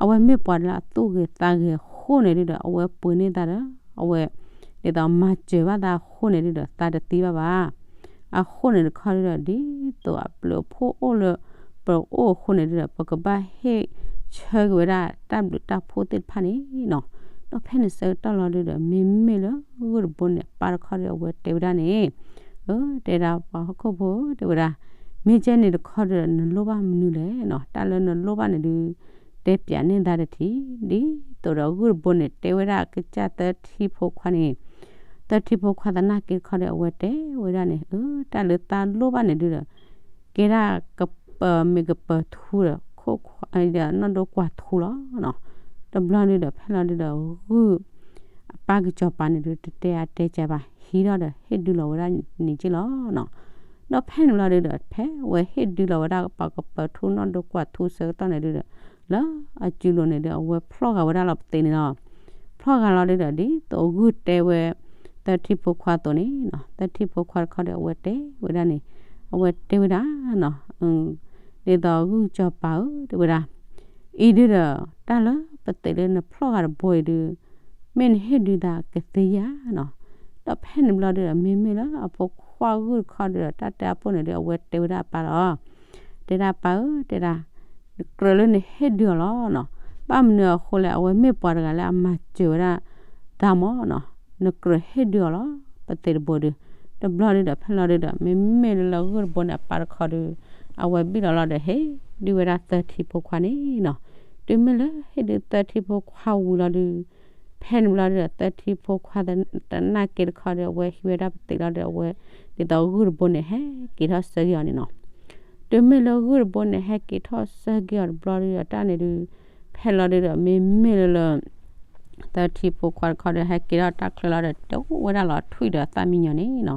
အဝဲမ့ၢ်ပှၤလၢအသူၣ်ဂ့ၤသးဂ့ၤအဃိန့ၣ်ဒုဒီး အဝဲပှ့ၤန့ၢ်သးဒီး အဝဲ ဒ်သိးမၤစၢၤဘၣ်သးအဃိန့ၣ်ဒုဒီး သးတသံဘၣ်ဘၣ်. အဃိန့ၣ်တခီဒုဒီး ဒ်သိးအဘျုးအဖှိၣ်အိၣ်လၢပအိၣ်အဃိန့ၣ်ဒုဒီး ပကဘၣ်ဟ့ၣ်ဆၢက့ၤဝဲဒၣ်တၢ်ဘျုးတၢ်ဖှိၣ်သ့ၣ်တဖၣ်န့ၣ်နီၤ. ဒီးဖဲန့ၣ်ဆၢကတီၢ်လီၤဒုဒီး မ့မ့ၢ်လၢဂုၢ်တဘိန့ၣ် အပၢ်တခီဒီး အဝဲတဲဝဲဒၣ်န့ၣ်, အၢ တဲဒၣ် ပှၤဟီၣ်ခိၣ်ဖိ တဲဝဲဒၣ်, မ့ၢ်ကဲန့ၣ်တခီဒီး နလိၣ်ဘၣ်မနုၤလဲၣ်နီၤ, တၢ်လၢနလိၣ်ဘၣ်န့ၣ်ဒု တဲပၠးန့ၢ်သးတထံၣ်. ဒ်သိးဒီးဂုၢ်တဘိန့ၣ် တဲဝဲဒၣ်ကစၢ်သၢထံဖိခွါန့ၣ်, သၢထံဖိခွါသနာ်က့တခီဒီး အဝဲတဲဝဲဒၣ်န့ၣ်, အၢ တၢ်လၢသးလိၣ်ဘၣ်န့ၣ်ဒုဒီး ကဲဒၣ်ကပၢၤမ့ၢ်ကပၢၤထူဒီး ခိၣ်ခွါ ဒီးနီၢ်ဒိကွၢ်ထူလီၤနီၤ. တဘျီဒုဒီး ဖဲလီၤဒုဒီး ဂုၢ်အပၢ်ကစီၤပၤန့ၣ်ဒု တတဲအါတဲကဲဘၣ် ဟံးထီၣ်ဒီးဟ့ၣ်ဒုလီၤဝဲဒၣ်န့ၣ်က့လီၤနီၤ. ဒီးဖဲန့ၣ်လီၤဒုဒီး ဖဲဝဲဟ့ၣ်ဒုလီၤဝဲဒၣ်ပှၤကပၢၤထူနီၢ်ဒိကွၢ်ထူဆၢကတီၢ်န့ၣ်ဒုဒီး လၢအစုလိၤန့ၣ်ဒု အဝဲဖျီၣ်ဂာ်ဝဲဒၣ်လီၤပသ့းန့ၣ်လီၤ. ဖျီၣ်ဂာ်လီၤဒုဒီး ဒ်သိးဂုၢ်တဲဝဲ သၢထံဖိခွါအသိးန့ၣ်နီၤ, သၢထံဖိခွါတခီဒီး အဝဲတဲဝဲဒၣ်န့ၣ်, အဝဲတဲဝဲဒၣ်နီၤ, ဒ်သိးဂုၢ်ကစီၤပၤဧၢ တဲဝဲဒၣ်, အံၤဒုဒီး တၢ်လၢပသ့းလၢနဖျီၣ်ဂာ်တဘိအံၤဒု မ့ၢ်နဟ့ၣ်ဒုသးကသ့ဧါနီၤ. ဒီးဖဲန့ၣ်ဘျီဒုဒီး မ့မ့ၢ်လၢအဖိခွါဂုၢ်တခီဒုဒီး တၢ်တဲအပိၢ်န့ၣ်ဒု အဝဲတဲဝဲဒၣ်အပၢ်လီၤ. တဲဒၣ်ပၢ်ဧၢ တဲဒၣ်, ကြၢးလၢနဟ့ၣ်ဒုအီၤလီၤနီၤ. ဘၣ်မနုၤအဃိလဲၣ် အဝဲမ့ၢ်ပှၤတဂၤလၢအမၤစၢၤဝဲဒၣ်သးမ့ၢ်နီၤ, နကြၢးဟ့ၣ်ဒုအီၤလီၤ ပသ့းတဘိဒု. တဘျီဒုဒီး ဖဲလီၤဒုဒီး မ့မ့ၢ်လၢဂုၢ်တဘိန့ၣ် အပၢ်တခီဒု အဝဲဘံၣ်လီၤလီၤဒီး ဟ့ၣ်ဒုဝဲဒၣ်သၢထံဖိခွါန့ၣ်နီၤ. တုၤမ့ၢ်လၢဟ့ၣ်ဒုသၢထံဖိခွါဝံၤလီၤဒု ဖဲန့ၣ်ဘျီဒုဒီး သၢထံဖိခွါသနာ်က့တခီဒီး အဝဲဟံးဝဲဒၣ်ပသ့းလီၤဒီး အဝဲ ဒ်သိးဂုၢ်တဘိန့ၣ်ဟဲက့ၤထီၣ်ဆၢက့ၤအီၤန့ၣ်နီၤ. တုၤမ့ၢ်လၢဂုၢ်တဘိန့ၣ် ဟဲက့ၤထီၣ်ဆၢက့ၤအီၤတဘျီဒုဒီး တၢ်န့ၣ်ဒု ဖဲလီၤဒုဒီး မ့မ့ၢ်လၢလၢ သၢထံဖိခွါတခီဒီး ဟဲက့ၤထီၣ်တၢ်ချၢလီၤဒီး တအိၣ်ဝဲဒၣ်လီၤထွံၣ်ဒီးသၣ်မံညီၤန့ၣ်နီၤ.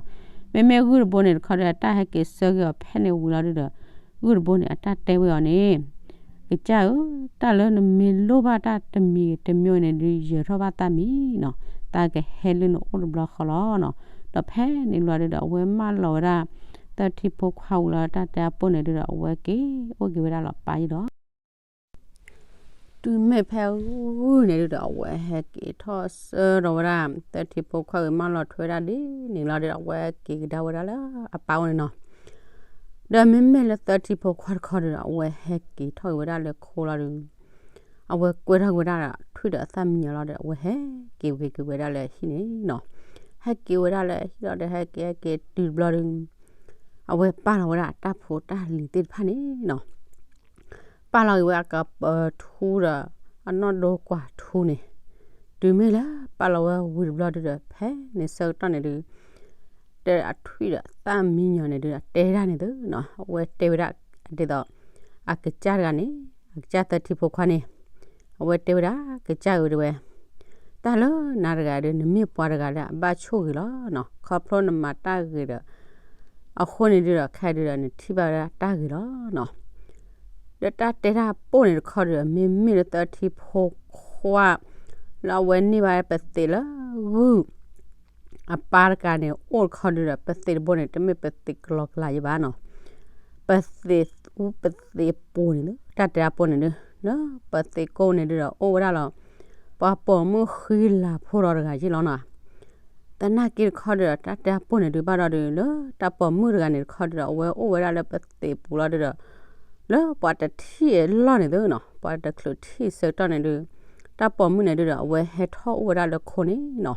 မ့မ့ၢ်ဂုၢ်တဘိန့ၣ်တခီဒီး တၢ်ဟဲက့ၤဆၢက့ၤအီၤဖဲန့ၣ်ဝံၤလီၤဒုဒီး ဂုၢ်တဘိန့ၣ် အတၢ်တဲဝဲအီၤန့ၣ်, ကစၢ်ဧၢ, တၢ်လၢနမ့ၢ်လိၣ်ဘၣ်တၢ်တမံၤတမံၤန့ၣ်ဒု ယၢၤထီၣ်ဘၣ်သးမံနီၤ, တၢ်ကဟဲလၢနအိၣ်တဘျီဃီလီၤနီၤ. ဒီးဖဲန့ၣ်ဘျီဒုဒီး အဝဲမၢလီၤဝဲဒၣ် သၢထံဖိခွါဝံၤလီၤ တၢ်တဲအပိၢ်န့ၣ်ဒုဒီး အဝဲက့ၤအိၣ်က့ၤဝဲဒၣ်လီၤပၢ်ယံၤဒီး တုၤမ့ၢ်ဖဲဂုၢ်န့ၣ်ဒုဒီး အဝဲဟဲက့ၤထီၣ်ဆၢဒီးဝဲဒၣ် သၢထံဖိခွါဂ့ၤမၢလီၤထွဲဒၣ်ဒ်န့ၣ်လီၤဒီး အဝဲက့ၤကဒါဝဲဒၣ်လၢအပၢ်အိၣ်န့ၣ်နီၤ. ဒီးမ့မ့ၢ်လၢသၢထံဖိခွါတခီဒုဒီး အဝဲဟဲက့ၤထီၣ်က့ၤဝဲဒၣ်လၢခိလီၤဒု အဝဲကွဲထီၣ်က့ၤဝဲဒၣ်ထွံၣ်ဒီးအသၣ်မံညီၤလီၤဒီး အဝဲဟဲက့ၤဝဲက့ၤဝဲဒၣ်လၢဟံၣ်န့ၣ်နီၤ. ဟဲက့ၤဝဲဒၣ်လၢဟံၣ်လီၤဒီး ဟဲက့ၤဟဲက့ၤတုၤတဘျီဒု အဝဲပာ်လီၤဝဲဒၣ်အတၢ်ဖိတၢ်လံၤသ့ၣ်တဖၣ်န့ၣ်နီၤ. ပာ်လီၤက့ၤဝဲအကပၢၤထူဒီး အနီၢ်ဒိကွၢ်ထူန့ၣ်, တုၤမ့ၢ်လၢပာ်လီၤဝဲဝံၤတဘျီဒုဒီး ဖဲန့ၣ်ဆၢကတီၢ်န့ၣ်ဒု ဒီးအထွံၣ်ဒီးသၣ်မံညီၤန့ၣ်ဒု အတဲဒၣ်န့ၣ်သုနီၤ, အဝဲတဲဝဲဒၣ်ဒ်သိး အကစၢ်တဂၤန့ၣ် အကစၢ်သၢထံဖိခွါန့ၣ်, အဝဲတဲဝဲဒၣ် ကစၢ်ဧၢ တဲဝဲ, တၢ်လၢနၤတဂၤဒီး နမ့ၢ်ပှၤတဂၤလၢအဘၣ်ဆိၣ်ဂ့ၤလီၤနီၤ, ခီဖျိနမၤတၢ်ဂ့ၤဒီး အဃိန့ၣ်ဒုဒီး ခဲဒုဒီး နထံၣ်ဘၣ်ဝဲဒၣ်တၢ်ဂ့ၤလီၤနီၤ. ဒီးတၢ်တဲတၢ်ပိၢ်န့ၣ်တခီဒီး မ့မ့ၢ်လၢသၢထံဖိခွါ လၢအဝဲန့ၢ်ဘၣ်ပသ့းလၢဂုၢ် အပၢ်တဂၤန့ၣ် အိၣ်တခီဒုဒီး ပသ့းတဘိန့ၣ် တမ့ၢ်ပသ့းကလီကလီယံၤဘၣ်နီၤ, ပသ့းသူပသ့းပူၤန့ၣ်လၢ တၢ်တဲတၢ်ပိၢ်န့ၣ်ဒု လၢပသ့းကိးန့ၣ်ဒုဒီး အိၣ်ဝဲဒၣ်လီၤ ပှၤပိာ်မုၣ်ဃံလၤဖိဒီးတဂၤယံၤလီၤနီၤ. သနာ်က့တခီဒီး တၢ်တဲတၢ်ပိၢ်န့ၣ်ဒု ဘၣ်ဒီးဒု လၢတၢ်ပိာ်မုၣ်တဂၤန့ၣ်တခီဒုဒီး အဝဲအိၣ်ဝဲဒၣ်လၢပသ့းပူၤလီၤဒုဒီး လၢပှၤတထံၣ်အလီၢ်န့ၣ်သုနီၤ, ပှၤတချုးထံၣ်ဆၢကတီၢ်န့ၣ်ဒု တၢ်ပိာ်မုၣ်န့ၣ်ဒုဒီး အဝဲဟဲထီၣ်အိၣ်ဝဲဒၣ်လၢခိန့ၣ်နီၤ.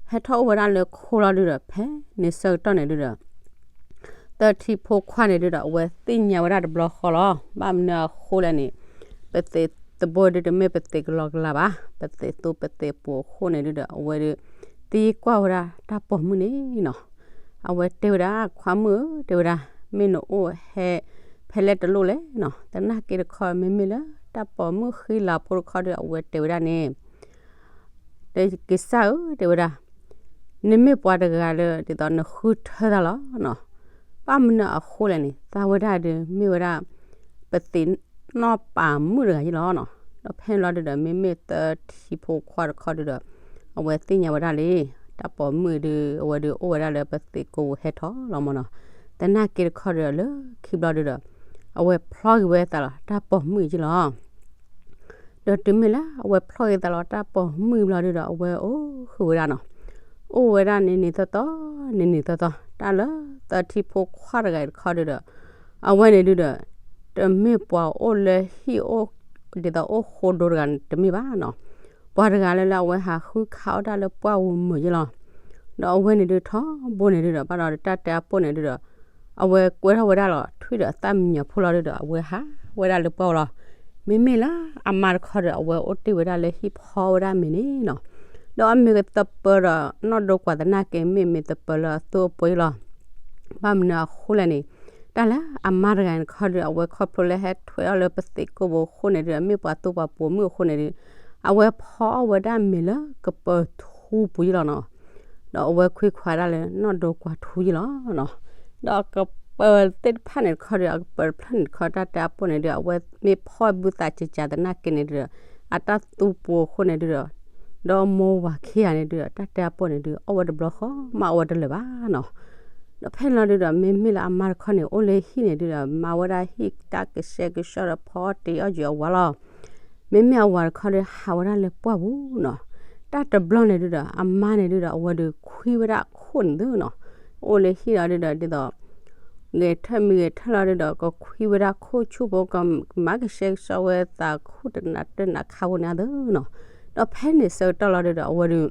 ဟဲထီၣ်အိၣ်ဝဲဒၣ်လၢခိလီၤဒုဒီး ဖဲန့ၣ်ဆၢကတီၢ်န့ၣ်ဒုဒီး သၢထံဖိခွါန့ၣ်ဒုဒီး အဝဲသ့ၣ်ညါဝဲဒၣ်တဘျီဃီလီၤ. ဘၣ်မနုၤအဃိလဲၣ်န့ၣ် ပသ့းတဘိဒုတမ့ၢ်ပသ့းကလီကလီဘၣ်, ပသ့းသူပသ့းပူၤအဃိန့ၣ်ဒုဒီး အဝဲဒု သံကွၢ်ဝဲဒၣ်တၢ်ပိာ်မုၣ်န့ၣ်နီၤ. အဝဲတဲဝဲဒၣ် ခွါမုၣ်ဧၢ တဲဝဲဒၣ် မ့ၢ်နအိၣ်ဟဲဖဲလဲၣ်တလိၣ်လဲၣ်နီၤ. သနာ်က့တခီ မ့မ့ၢ်လၢတၢ်ပိာ်မုၣ်ဃံလၤဖိတခီဒီး အဝဲတဲဝဲဒၣ်န့ၣ် ဒီးကစၢ်ဧၢ တဲဝဲဒၣ် နမ့ၢ်ပှၤတဂၤလၢ ဒ်သိးနဃုထၢသးလီၤနီၤ. ဘၣ်မနုၤအဃိလဲၣ်န့ၣ် သးဝဲဒၣ်ဒီး မ့ၢ်ဝဲဒၣ် ပသ့း နီၢ်ပၤမုၣ်တဂၤယ့လီၤနီၤ. ဒီးဖဲန့ၣ်လီၤဒုဒီး မ့မ့ၢ်သထံဖိခွါတခီဒုဒီး အဝဲသ့ၣ်ညါဝဲဒၣ်လံ, တၢ်ပိာ်မုၣ်ဒု အဝဲဒုအိၣ်ဝဲဒၣ်လၢပသံးကိးပူၤဟဲထီၣ်လီၤမၢ်နီၤ. သနာ်က့တခီဒုဒီး လၢခံဘျီဒုဒီး အဝဲဖျီက့ၤဝဲသးလီၤ တၢ်ပိာ်မုၣ်ယ့လီၤ. ဒီးတုၤမ့ၢ်လၢအဝဲဖျီက့ၤသးလီၤ တၢ်ပိာ်မုၣ်ဘျီဒုဒီး အဝဲအိၣ်ဃုာ်ဝဲဒၣ်နီၤ. အိၣ်ဝဲဒၣ်နံၤနံၤသီသီ, နံၤနံၤသီသီ, တၢ်လၢသထံဖိခွါတဂၤတခီဒုဒီး အဝဲန့ၣ်ဒုဒီး တမ့ၢ်ပှၤအိၣ်လၢဟံၣ်အိၣ် ဒ်သိးအိၣ်ဃိဒိတဂၤန့ၣ်တမ့ၢ်ဘၣ်နီၤ. ပှၤတဂၤလၢလၢအဝဲဟးဃုခးအီၣ်တၢ်လၢပှၢ်ပူၤမုာ်ယ့လီၤ. ဒီးအဝဲန့ၣ်ဒုထီဘိန့ၣ်ဒုဒီး ဘၣ်ဒီးတၢ်တဲအပိၢ်န့ၣ်ဒုဒီး အဝဲကွဲထီၣ်ဝဲဒၣ်လီၤ ထွံၣ်ဒီးအသၣ်မံညီၤဖိလီၤဒုဒီး အဝဲဟးဝဲဒၣ်လၢပှၢ်ပူၤလီၤ. မ့မ့ၢ်လၢအမါတခီဒီး အဝဲအိၣ်တ့ၢ်ဝဲဒၣ်လၢဟံၣ်ဖီဝဲဒၣ်မ့ၤန့ၣ်နီၤ. ဒီးအမ့ၢ်ကသပၢဒီးနီၢ်ဒိကွၢ်သနာ်က့ မ့ၢ်မ့ၢ်သပၢလၢအသူအပှ့ၤလီၤ. ဘၣ်မနုၤအဃိလဲၣ်န့ၣ် တၢ်လၢအမါတဂၤန့ၣ်တခီဒီး အဝဲခီဖျိလၢဟဲထွဲအီၣ်လၢပသံးကိးပူၤအဃိန့ၣ်ဒုဒီး မ့ၢ်ပှၤသူပှၤပိာ်မုၣ်အဃိန့ၣ်ဒုဒီး အဝဲဖီအီၣ်ဝဲဒၣ်မ့ၤလၢကပၢၤထူပူၤယ့လီၤနီၤ. ဒီးအဝဲခွံခွါဒၣ်လၢနီၢ်ဒိကွၢ်ထူယ့လီၤနီၤ. ဒီးအကပၢၤသ့ၣ်တဖၣ်န့ၣ်တခီဒီး အကပၢၤတဖျၢၣ်န့ၣ်တခီ တၢ်တဲအပိၢ်န့ၣ်ဒုဒီး အဝဲမ့ၢ်ဖီဘုသးကကးသနာ်က့န့ၣ်ဒုဒီး အတၢ်သူပူၤအဃိန့ၣ်ဒုဒီး ဒီးမိၢ်ဝၤခံဂၤန့ၣ်ဒုဒီး တၢ်တဲအပိၢ်န့ၣ်ဒု အီၣ်ဝဲတဘျီဃီ မ့ၢ်အီၣ်ဝဲတလၢာ်ဘၣ်နီၤ. ဒီးဖဲန့ၣ်လီၤဒုဒီး မ့မ့ၢ်လၢအမါတခီန့ၣ် အိၣ်လၢဟံၣ်န့ၣ်ဒုဒီး မၤဝဲဒၣ်ဟံၣ်တၢ်ကဆှဲကဆှီဒီး ဖီတ့ၢ်အီၣ်ယုာ်အဝၤလီၤ. မ့မ့ၢ်အဝၤတခီဒီး ဟးဝဲဒၣ်လၢပှၢ်ပူၤနီၤ. တၢ်တဘျီန့ၣ်ဒုဒီး အမါန့ၣ်ဒုဒီး အဝဲဒုးခွံဝဲဒၣ်အခိၣ်န့ၣ်သုနီၤ. အိၣ်လၢဟံၣ်လီၤဒုဒီး ဒ်သိး ဂဲၤထၢၣ်မ့ၢ်ဂဲၤထၢၣ်လီၤဒုဒီး ကခွံဝဲဒၣ်ခိၣ်ဆူၣ်ဖိ ကမၤကဆှဲကဆှီဝဲသးခိၣ်တနးတနးခါဖိန့ၣ်အသိးနီၤ. ဒီးဖဲန့ၣ်ဆၢကတီၢ်လီၤဒုဒီး အဝဲဒုး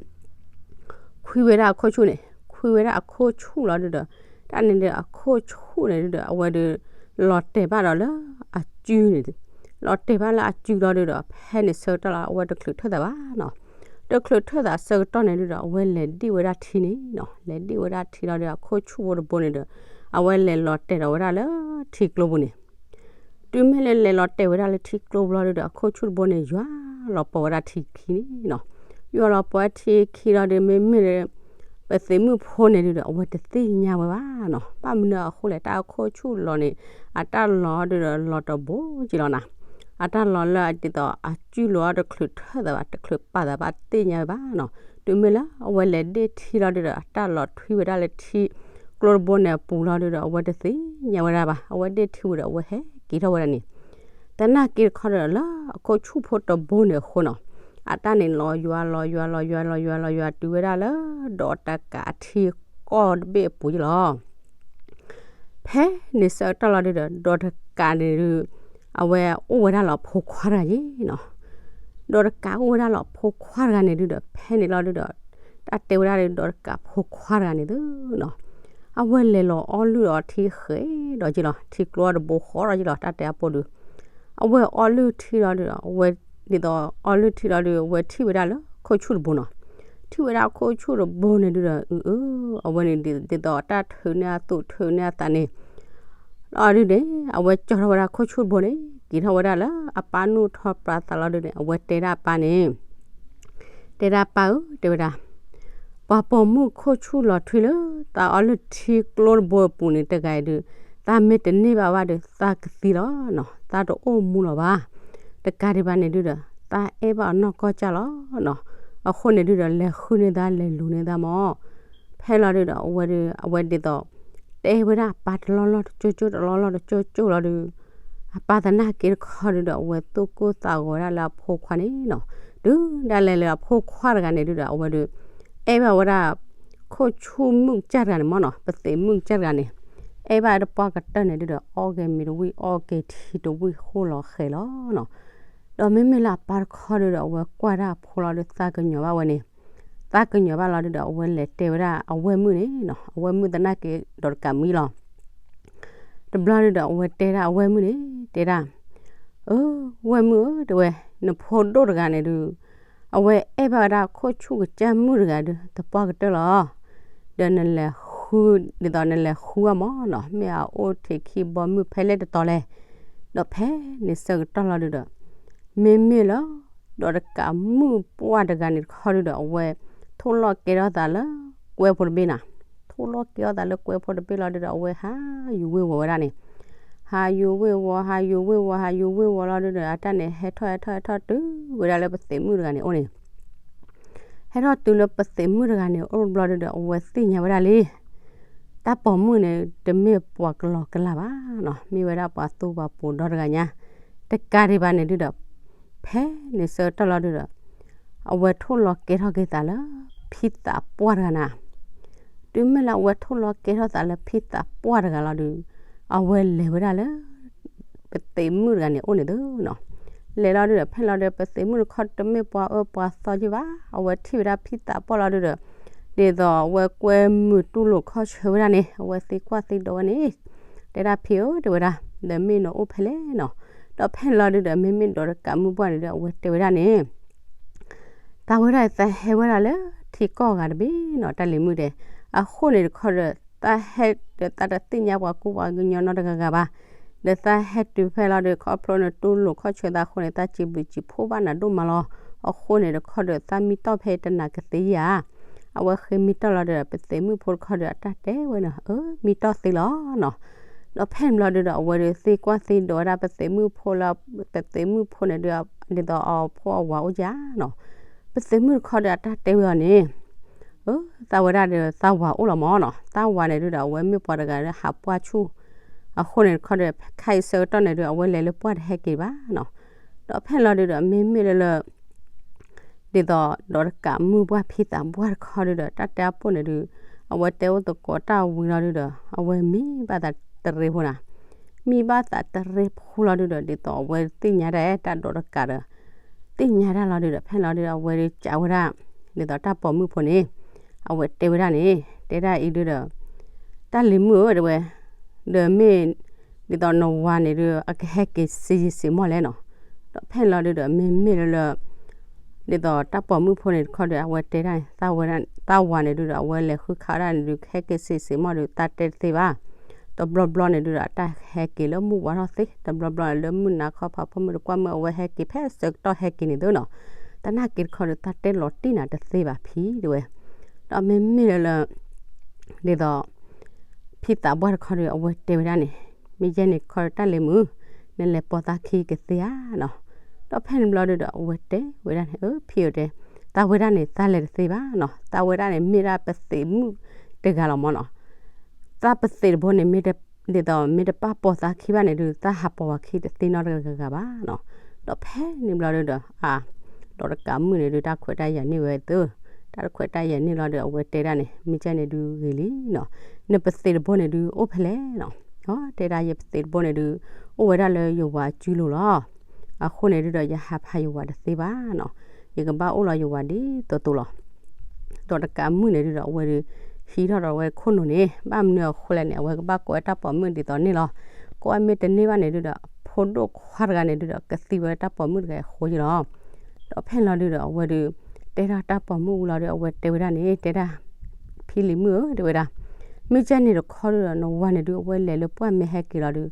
ခွံဝဲဒၣ်အခိၣ်ဆူၣ်န့ၣ် ခွံဝဲဒၣ်အခိၣ်ဆူၣ်လီၤဒုဒီး တၢ်န့ၣ်ဒုးအခိၣ်ဆူၣ်န့ၣ်ဒုဒီး အဝဲဒုး လီၤတဲာ်ဘၣ်ဒီးလၢအစုန့ၣ် လီၤတဲာ်ဘၣ်လၢအစုလီၤဒုဒီး ဖဲန့ၣ်ဆၢကတီၢ်လီၤ အဝဲတချုးထၢၣ်သးဘၣ်နီၤ. တချုးထၢၣ်သးဆၢကတီၢ်န့ၣ်ဒုဒီး အဝဲလဲၤဒ့ၣ်ဝဲဒၣ်ထံန့ၣ်နီၤ. လဲၤဒ့ၣ်ဝဲဒၣ်ထံလီၤဒုဒီး အခိၣ်ဆူၣ်ဖိတဘိန့ၣ်ဒုး အဝဲလဲၤလီၤတဲာ်ဒီးဝဲဒၣ်လၢထံကျိပူၤန့ၣ် တုၤမ့ၢ်လၢလဲၤလီၤတဲာ်ဝဲဒၣ်လၢထံကျိပူၤလီၤဒုဒီး အခိၣ်ဆူၣ်တဘိန့ၣ် ယွၤလီၤပှီၢ်ဝဲဒၣ်ထံခံန့ၣ်နီၤ. ယွၤလီၤပှီၢ်ဝဲထံခံလီၤဒု မ့မ့ၢ်လၢ ပသံးမုၣ်ဖိန့ၣ်ဒုဒီး အဝဲတသ့ၣ်ညါဝဲဘၣ်နီၤ. ဘၣ်မနုၤအဃိလဲၣ် တၢ်အခိၣ်ဆူၣ်လီၤန့ၣ် အတၢ်လီၤဒုဒီးလီၤတဘိက့ၤလီၤနီၤ. အတၢ်လီၤလၢဒ်သိးအစုလီၤအီၤတချုးထၢၣ်သးဘၣ် တချုးပာ်သးဘၣ် တသ့ၣ်ညါဝဲဘၣ်နီၤ. တုၤမ့ၢ်လၢအဝဲလဲၤဒ့ၣ်ထံလီၤဒုဒီး အတၢ်လီၤထွံဝဲဒၣ်လၢထံကျိတဘိန့ၣ်အပူၤလီၤဒုဒီး အဝဲတသ့ၣ်ညါဝဲဒၣ်ဘၣ်. အဝဲဒ့ၣ်ထံဝံၤဒီး အဝဲဟဲက့ၤထီၣ်ဝဲဒၣ်န့ၣ် သနာ်က့တခီဒီး လၢအခိၣ်ဆူၣ်ဖိတဘိန့ၣ်အဃိနီၤ အတၢ်န့ၣ်လီၤယွၤလီၤယွၤလီၤယွၤလီၤယွၤလီၤယွၤ တုၤဝဲဒၣ်လၢ ဒီးတကးအထံကီၢ်တဘ့ၣ်အပူၤယ့ၣ်လီၤ. ဖဲန့ၣ်ဆၢကတီၢ်လီၤဒုဒီး ဒီးတကးန့ၣ်ဒု အဝဲအိၣ်ဝဲဒၣ်လၢအဖိခွါတဂၤယ့ၣ်နီၤ. ဒီးတကးအိၣ်ဝဲဒၣ်လၢအဖိခွါတဂၤန့ၣ်ဒုဒီး ဖဲန့ၣ်လီၤဒုဒီး တၢ်တဲဝဲဒၣ်ဒီးတကးဖိခွါတဂၤန့ၣ်သုနီၤ အဝဲလဲၤလီၤအီလုၢ်အီထံဃဲဒီးယ့ၣ်လီၤ ထံကျိတဘိဃီဒီးယ့ၣ်လီၤ တၢ်တဲအပိၢ်ဒု အဝဲအီလုၢ်ထံလီၤဒုဒီး အဝဲဒ်သိးအီလုၢ်ထံလီၤဒု အဝဲထံၣ်ဝဲဒၣ်လၢခိၣ်ဆူၣ်တဘိနီၤ. ထံၣ်ဝဲဒၣ်ခိၣ်ဆူၣ်တဘိန့ၣ်ဒုဒီး အၢ အဝဲန့ၣ်ဒ်သိးတၢ်ထုးန့ၢ်အသူးထုးန့ၢ်အသးန့ၣ် လီၤဒုန့ၣ် အဝဲကၠီထီၣ်ဝဲဒၣ်ခိၣ်ဆူၣ်တဘိန့ၣ် က့ၤထီၣ်ဝဲဒၣ်လၢအပၢ်နူၢ်ထီၣ်ပြးသးလီၤဒုန့ၣ် အဝဲတဲဒၣ်အပၢ်န့ၣ် တဲဒၣ်ပၢ်ဧၢ တဲဝဲဒၣ် ပှၤပိာ်မုၣ်ခိၣ်ဆူၣ်လီၤထွံလၢသးအီလုၢ်ထံကျိတဘိအပူၤန့ၣ်တဂၤအံၤဒု သးမ့ၢ်တန့ၢ်ဘၣ်ဘၣ်ဒီး သးကသံလီၤနီၤ သးတအိၣ်မူလီၤဘၣ်. တကးဒံးဘၣ်န့ၣ်ဒုဒီး သးအဲၣ်ဘၣ်အနီၢ်ကီၢ်ကၢ်လီၤနီၤ. အဃိန့ၣ်ဒုဒီး လဲၤဃုန့ၢ်သး လဲၤလူၤန့ၢ်သးမၢ် ဖဲလီၤဒုဒီး အဝဲဒု အဝဲဒ်သိး တဲဝဲဒၣ်အပၢ်တလီၢ်လီၢ်တကၠိကၠိ တလီၢ်လီၢ်တကၠိကၠိလီၤဒု အပၢ်သနာ်က့တခီဒုဒီး အဝဲသူၣ်ကိၢ်သးဂီၤဝဲဒၣ်လၢအဖိခွါန့ၣ်နီၤ. တုၤဒၣ်လဲာ်လၢအဖိခွါတဂၤန့ၣ်ဒုဒီး အဝဲဒု အဲၣ်ဘၣ်ဝဲဒၣ် ခိၣ်ဆူၣ်မုၣ်ကစၢ်တဂၤန့ၣ်မၢ်နီၤ ပသံးမုၣ်ကစၢ်တဂၤန့ၣ် အဲၣ်ဘၣ်တပှၢ်ကတၢၢ်န့ၣ်ဒုဒီး အီၣ်က့ၤမ့ၤတဝံၣ် အီၣ်က့ၤထံတဝံၣ်ဃိလီၤဃဲၤလီၤနီၤ. ဒီးမ့မ့ၢ်လၢအပၢ်တခီဒုဒီး အဝဲကွၢ်ဒၣ်အဖိလီၤဒု သးကညီၤဘၣ်ဝဲန့ၣ် သးကညီၤဘၣ်လီၤဒုဒီး အဝဲလဲၤတဲဝဲဒၣ်အဝဲၢ်မုၣ်န့ၣ်နီၤ အဝဲၢ်မုၣ်သနာ်က့ဒီးတကးမံလီၤ တဘျီဒုဒီး အဝဲတဲဒၣ်အဝဲၢ်မုၣ်န့ၣ် တဲဒၣ် အၢ ဝဲၢ်မုၣ်ဧၢ တဲဝဲ နဖိဒိၣ်တဂၤန့ၣ်ဒု အဝဲအဲၣ်ဘၣ်ဝဲဒၣ်ခိၣ်ဆူၣ်ကစၢ်မုၣ်တဂၤဒု တပှၢ်ကတၢၢ်လီၤ. ဒီးနလဲၤဃု ဒ်သိးနလဲၤဃုအီၤမၢ်နီၤ မ့ၢ်အအိၣ်ထံးခံဘီမုၢ်ဖဲလဲၣ်တတီၤလဲၣ်. ဒီးဖဲန့ၣ်ဆၢကတီၢ်လီၤဒုဒီး မ့မ့ၢ်လၢ ဒီးတကးမုၣ်ပှၢ်တဂၤန့ၣ်တခီဒုဒီး အဝဲ ထိၣ်လီၢ်ကဲထီၣ်သးလၢကွဲဖိတဘ့ၣ်နီၤ. ထိၣ်လီၢ်ကဲထီၣ်သးလၢကွဲဖိတဘ့ၣ်လီၤဒုဒီး အဝဲဟးယူၤဝ့ၤဝီၤဝဲဒၣ်န့ၣ် ဟးယူၤဝ့ၢ်ဝီၤ ဟးယူၤဝ့ၢ်ဝီၤ ဟးယူၤဝ့ၢ်ဝီၤလီၤဒုဒီး အတၢ်န့ၣ် ဟဲထီၣ်ဟဲထီၣ်ဟဲထီၣ်တုၤဝဲဒၣ်လၢပသံးမုၣ်တဂၤန့ၣ်အိၣ်န့ၣ် ဟဲထီၣ်တုၤလၢပသံးမုၣ်တဂၤန့ၣ်အိၣ်ဘျီဒုဒီး အဝဲသ့ၣ်ညါဝဲဒၣ်လံ တၢ်ပိာ်မုၣ်န့ၣ် တမ့ၢ်ပှၤကလီကလးဘၣ်နီၤ, မ့ၢ်ဝဲဒၣ်ပှၤသူပှၤပိာ်ဒီတဂၤညါ, တကးဒံးဘၣ်န့ၣ်ဒုဒီး ဖဲန့ၣ်ဆၢကတီၢ်လီၤဒုဒီး အဝဲထိၣ်လီၤကဲထီၣ်က့ၤသးလၢ ဖံသးပှၢ်တဂၤနၤ, တုၤမ့ၢ်လၢအဝဲထိၣ်လီၤကဲထီၣ်သးလၢဖံသးပှၢ်တဂၤလီၤဒု, အဝဲလဲၤဝဲဒၣ်လၢ ပသံးမုၣ်တဂၤန့ၣ်အိၣ်န့ၣ်သုနီၤ, လဲၤလီၤဒုဒီး ဖဲလီၤဒုဒီး ပသံးမုၣ်တခီတမ့ၢ်ပှၤအၢပှၤသီယုၢ်ဘၣ်, အဝဲထံၣ်ဝဲဒၣ်ဖံသးပှၢ်လီၤဒုဒီး ဒ်သိးအဝဲကွဲမုာ်တူၢ်လိာ်ခီၣ်ဆၢဝဲဒၣ်န့ၣ် အဝဲသံကွၢ်သံဒိးဝဲန့ၣ်, တဲဒၣ်ဖံဧၢ တဲဝဲဒၣ်, ဒီးမ့ၢ်နအိၣ်ဖဲလဲၣ်နီၤ, ဒီးဖဲန့ၣ်လီၤဒုဒီး မ့မ့ၢ်ဒီးတကးမုၣ်ပှၢ်န့ၣ်ဒု အဝဲတဲဝဲဒၣ်န့ၣ် သးဝဲဒၣ်သးဟဲဝဲဒၣ်လၢထံကီၢ်ဂၤတဘ့ၣ်နီၤ တၢ်လံၤမုၣ်ဒဲး, အဃိန့ၣ်တခီဒီး သးဟဲဒီးသးတသ့ၣ်ညါပှၤကူပှၤကညီနီတဂၤဂၤဘၣ်, ဒီးသးဟဲတုၤဖဲလီၤဒီး ခီဖျိနတူၢ်လိာ်ခီၣ်ဆၢသးအဃိန့ၣ် သးစံးဘျုးစံးဖှိၣ်ဘၣ်နၤဒိၣ်မးလီၤ, အဃိန့ၣ်တခီဒီး သးမံတီၢ်ဖဲတနၤကသ့ဧါ, အဝဲဃ့မံတီၢ်လီၤဒီး ပသံးမုၣ်ဖိတခီဒီး အတၢ်တဲဝဲန့ၣ် အၢ မံတီၢ်သ့လီၤနီၤ, ဒီးဖဲန့ၣ်ဘျီဒုဒီး အဝဲဒုးသံကွၢ်သံဒိးဝဲဒၣ်ပသံးမုၣ်ဖိလၢ ပသံးမုၣ်ဖိန့ၣ်ဒုး ဒ်သိးအဖိအဝၤအိၣ်ဧါနီၤ, ပသံးမုၣ်တခီဒီး အတၢ်တဲဝဲအီၤန့ၣ် အၢ သးဝဲဒၣ်ဒီး သးဝၤအိၣ်လီၤမၢ်နီၤ, သးဝၤန့ၣ်ဒုဒီး အဝဲမ့ၢ်ပှၤတဂၤလၢဟးပှၢ်ဆူၣ်, အဃိန့ၣ်တခီဒီး ခဲအံၤဆၢကတီၢ်န့ၣ်ဒု အဝဲလဲၤလၢပှၢ်တဟဲက့ၤဘၣ်နီၤ, ဒီးဖဲန့ၣ်လီၤဒုဒီး မ့မ့ၢ်လၢလၢ ဒ်သိးဒီးတကးမုၣ်ပှၢ်ဖံသးပှၢ်တခီဒုဒီး တၢ်တဲအပူၤန့ၣ်ဒု အဝဲတဲအိၣ်သကိးတၢ်ဝံၤလီၤဒုဒီး အဝဲမံဘၣ်သးတရ့ဖိနၤ, မံဘၣ်သးတရ့ဖိလီၤဒုဒီး ဒ်သိးအဝဲသ့ၣ်ညါဒၣ်တၢ်ဒီးတကးဒီး သ့ၣ်ညါတၢ်လီၤဒုဒီး ဖဲန့ၣ်လီၤဒုဒီး အဝဲဒုးကးဝဲဒၣ် ဒ်သိးတၢ်ပိာ်မုၣ်ဖိန့ၣ် အဝဲတဲဝဲဒၣ်န့ၣ် တဲဒၣ်အံၤဒုဒီး တၢ်လံၤမုၣ်ဧၢ တဲဝဲ, ဒီးမ့ၢ် ဒ်သိးနဝၤန့ၣ်ဒု အကဟဲက့ၤစ့ယံာ်စ့မီၢ်လဲၣ်နီၤ, ဒီးဖဲန့ၣ်လီၤဒုဒီး မ့မ့ၢ်လၢလၢ ဒ်သိးတၢ်ပိာ်မုၣ်ဖိန့ၣ်တခီဒီး အဝဲတဲဒၣ်န့ၣ် သးဝၤန့ၣ်ဒုဒီး အဝဲလဲၤဃုခးဝဲဒၣ်န့ၣ်ဒု ကဟဲက့ၤစ့စ့မီၢ်ဒု သးတဲတသ့ဘၣ်, တဘျီဘျီန့ၣ်ဒုဒီး အတၢ်ဟဲက့ၤလၢမုၢ်ဝါထီၣ်သ့, တဘျီဘျီန့ၣ် လၢမုၢ်နၤခီဖးဖိမုၣ်တကွၢ်မုၣ် အဝဲဟဲက့ၤဖဲဆၢကတီၢ်ဟဲက့ၤန့ၣ်သုနီၤ, သနာ်က့တခီဒီး သးတဲလီၤတံၢ်နၤတသ့ဘၣ်ဖံတဲဝဲ, ဒီးမ့မ့ၢ်လၢလၢ ဒ်သိး ဖံသးပှၢ်တခီဒီး အဝဲတဲဝဲဒၣ်န့ၣ် မ့ၢ်ယဲန့ၣ်တခီဒီး တၢ်လံၤမုၣ် နလဲၤပိာ်သးခံကသ့ဧါနီၤ, ဒီးဖဲန့ၣ်ဘျီဒုဒီး အဝဲတဲဝဲဒၣ်န့ၣ် အၢ ဖံဧၢတဲ, သးဝဲဒၣ်န့ၣ် သးလဲၤတသ့ဘၣ်နီၤ, သးဝဲဒၣ်န့ၣ် မ့ၢ်ဒၣ်ပသံးမုၣ်တဂၤလီၤမၢ်နီၤ, သးပသံးတဘိန့ၣ် မ့ၢ်ဒ်သိး မ့ၢ်တပာ်ပိာ်သးခံဘၣ်န့ၣ်ဒု သးဟးပိာ်ဝဲခံတသ့နီတဂၤဂၤဘၣ်နီၤ, ဒီးဖဲန့ၣ်ဘျီဒုဒီး အါ ဒီးတကးမုၣ်န့ၣ်ဒု တၢ်ခွဲးတၢ်ယာ်န့ၢ်ဝဲသု, တၢ်တခွဲးတၢ်ယာ်န့ၢ်လီၤဒီး အဝဲတဲဒၣ်န့ၣ် မ့ၢ်ကဲန့ၣ်ဒုဂ့ၤလံနီၤ, နပသံးတဘိန့ၣ်ဒု အိၣ်ဖဲလဲၣ်နီၤ, တဲဒၣ်ယပသံးတဘိန့ၣ်ဒု အိၣ်ဝဲဒၣ်လၢယဝၤစုလိၤလီၤ, အဃိန့ၣ်ဒုဒီး ယဟးဖးယဝၤတသ့ဘၣ်နီၤ, ယကဘၣ်အိၣ်လီၤယဝၤဒ်သိးသိးလီၤ ဒီးတကးမုၣ်န့ၣ်ဒုဒီး အဝဲဒု ဟံးထီၣ်ဒီးဝဲခိၣ်နူာ်န့ၣ် ဘၣ်မနုၤအဃိလဲၣ်န့ၣ် အဝဲကဘၣ်ကိးဝဲတၢ်ပိာ်မုၣ်ဒ်သိးန့ၣ်လီၤ, ကိးဝဲမ့ၢ်တန့ၢ်ဘၣ်န့ၣ်ဒုဒီး ဖိဒိၣ်ခွါတဂၤန့ၣ်ဒုဒီး ကသံဝဲတၢ်ပိာ်မုၣ်တဂၤအဃိယလီၤ, ဒီးဖဲန့ၣ်လီၤဒုဒီး အဝဲဒု တဲဒၣ်တၢ်ပိာ်မုၣ်ဝံၤလီၤဒု အဝဲတဲဝဲဒၣ်န့ၣ် တဲဒၣ် ဖံလံၤမုၣ်ဧၢ တဲဝဲဒၣ်, မ့ၢ်ကဲန့ၣ်တခီဒုဒီး နဝၤန့ၣ်ဒု အဝဲလဲၤလၢပှၢ်မ့ၢ်ဟဲက့ၤလီၤဒု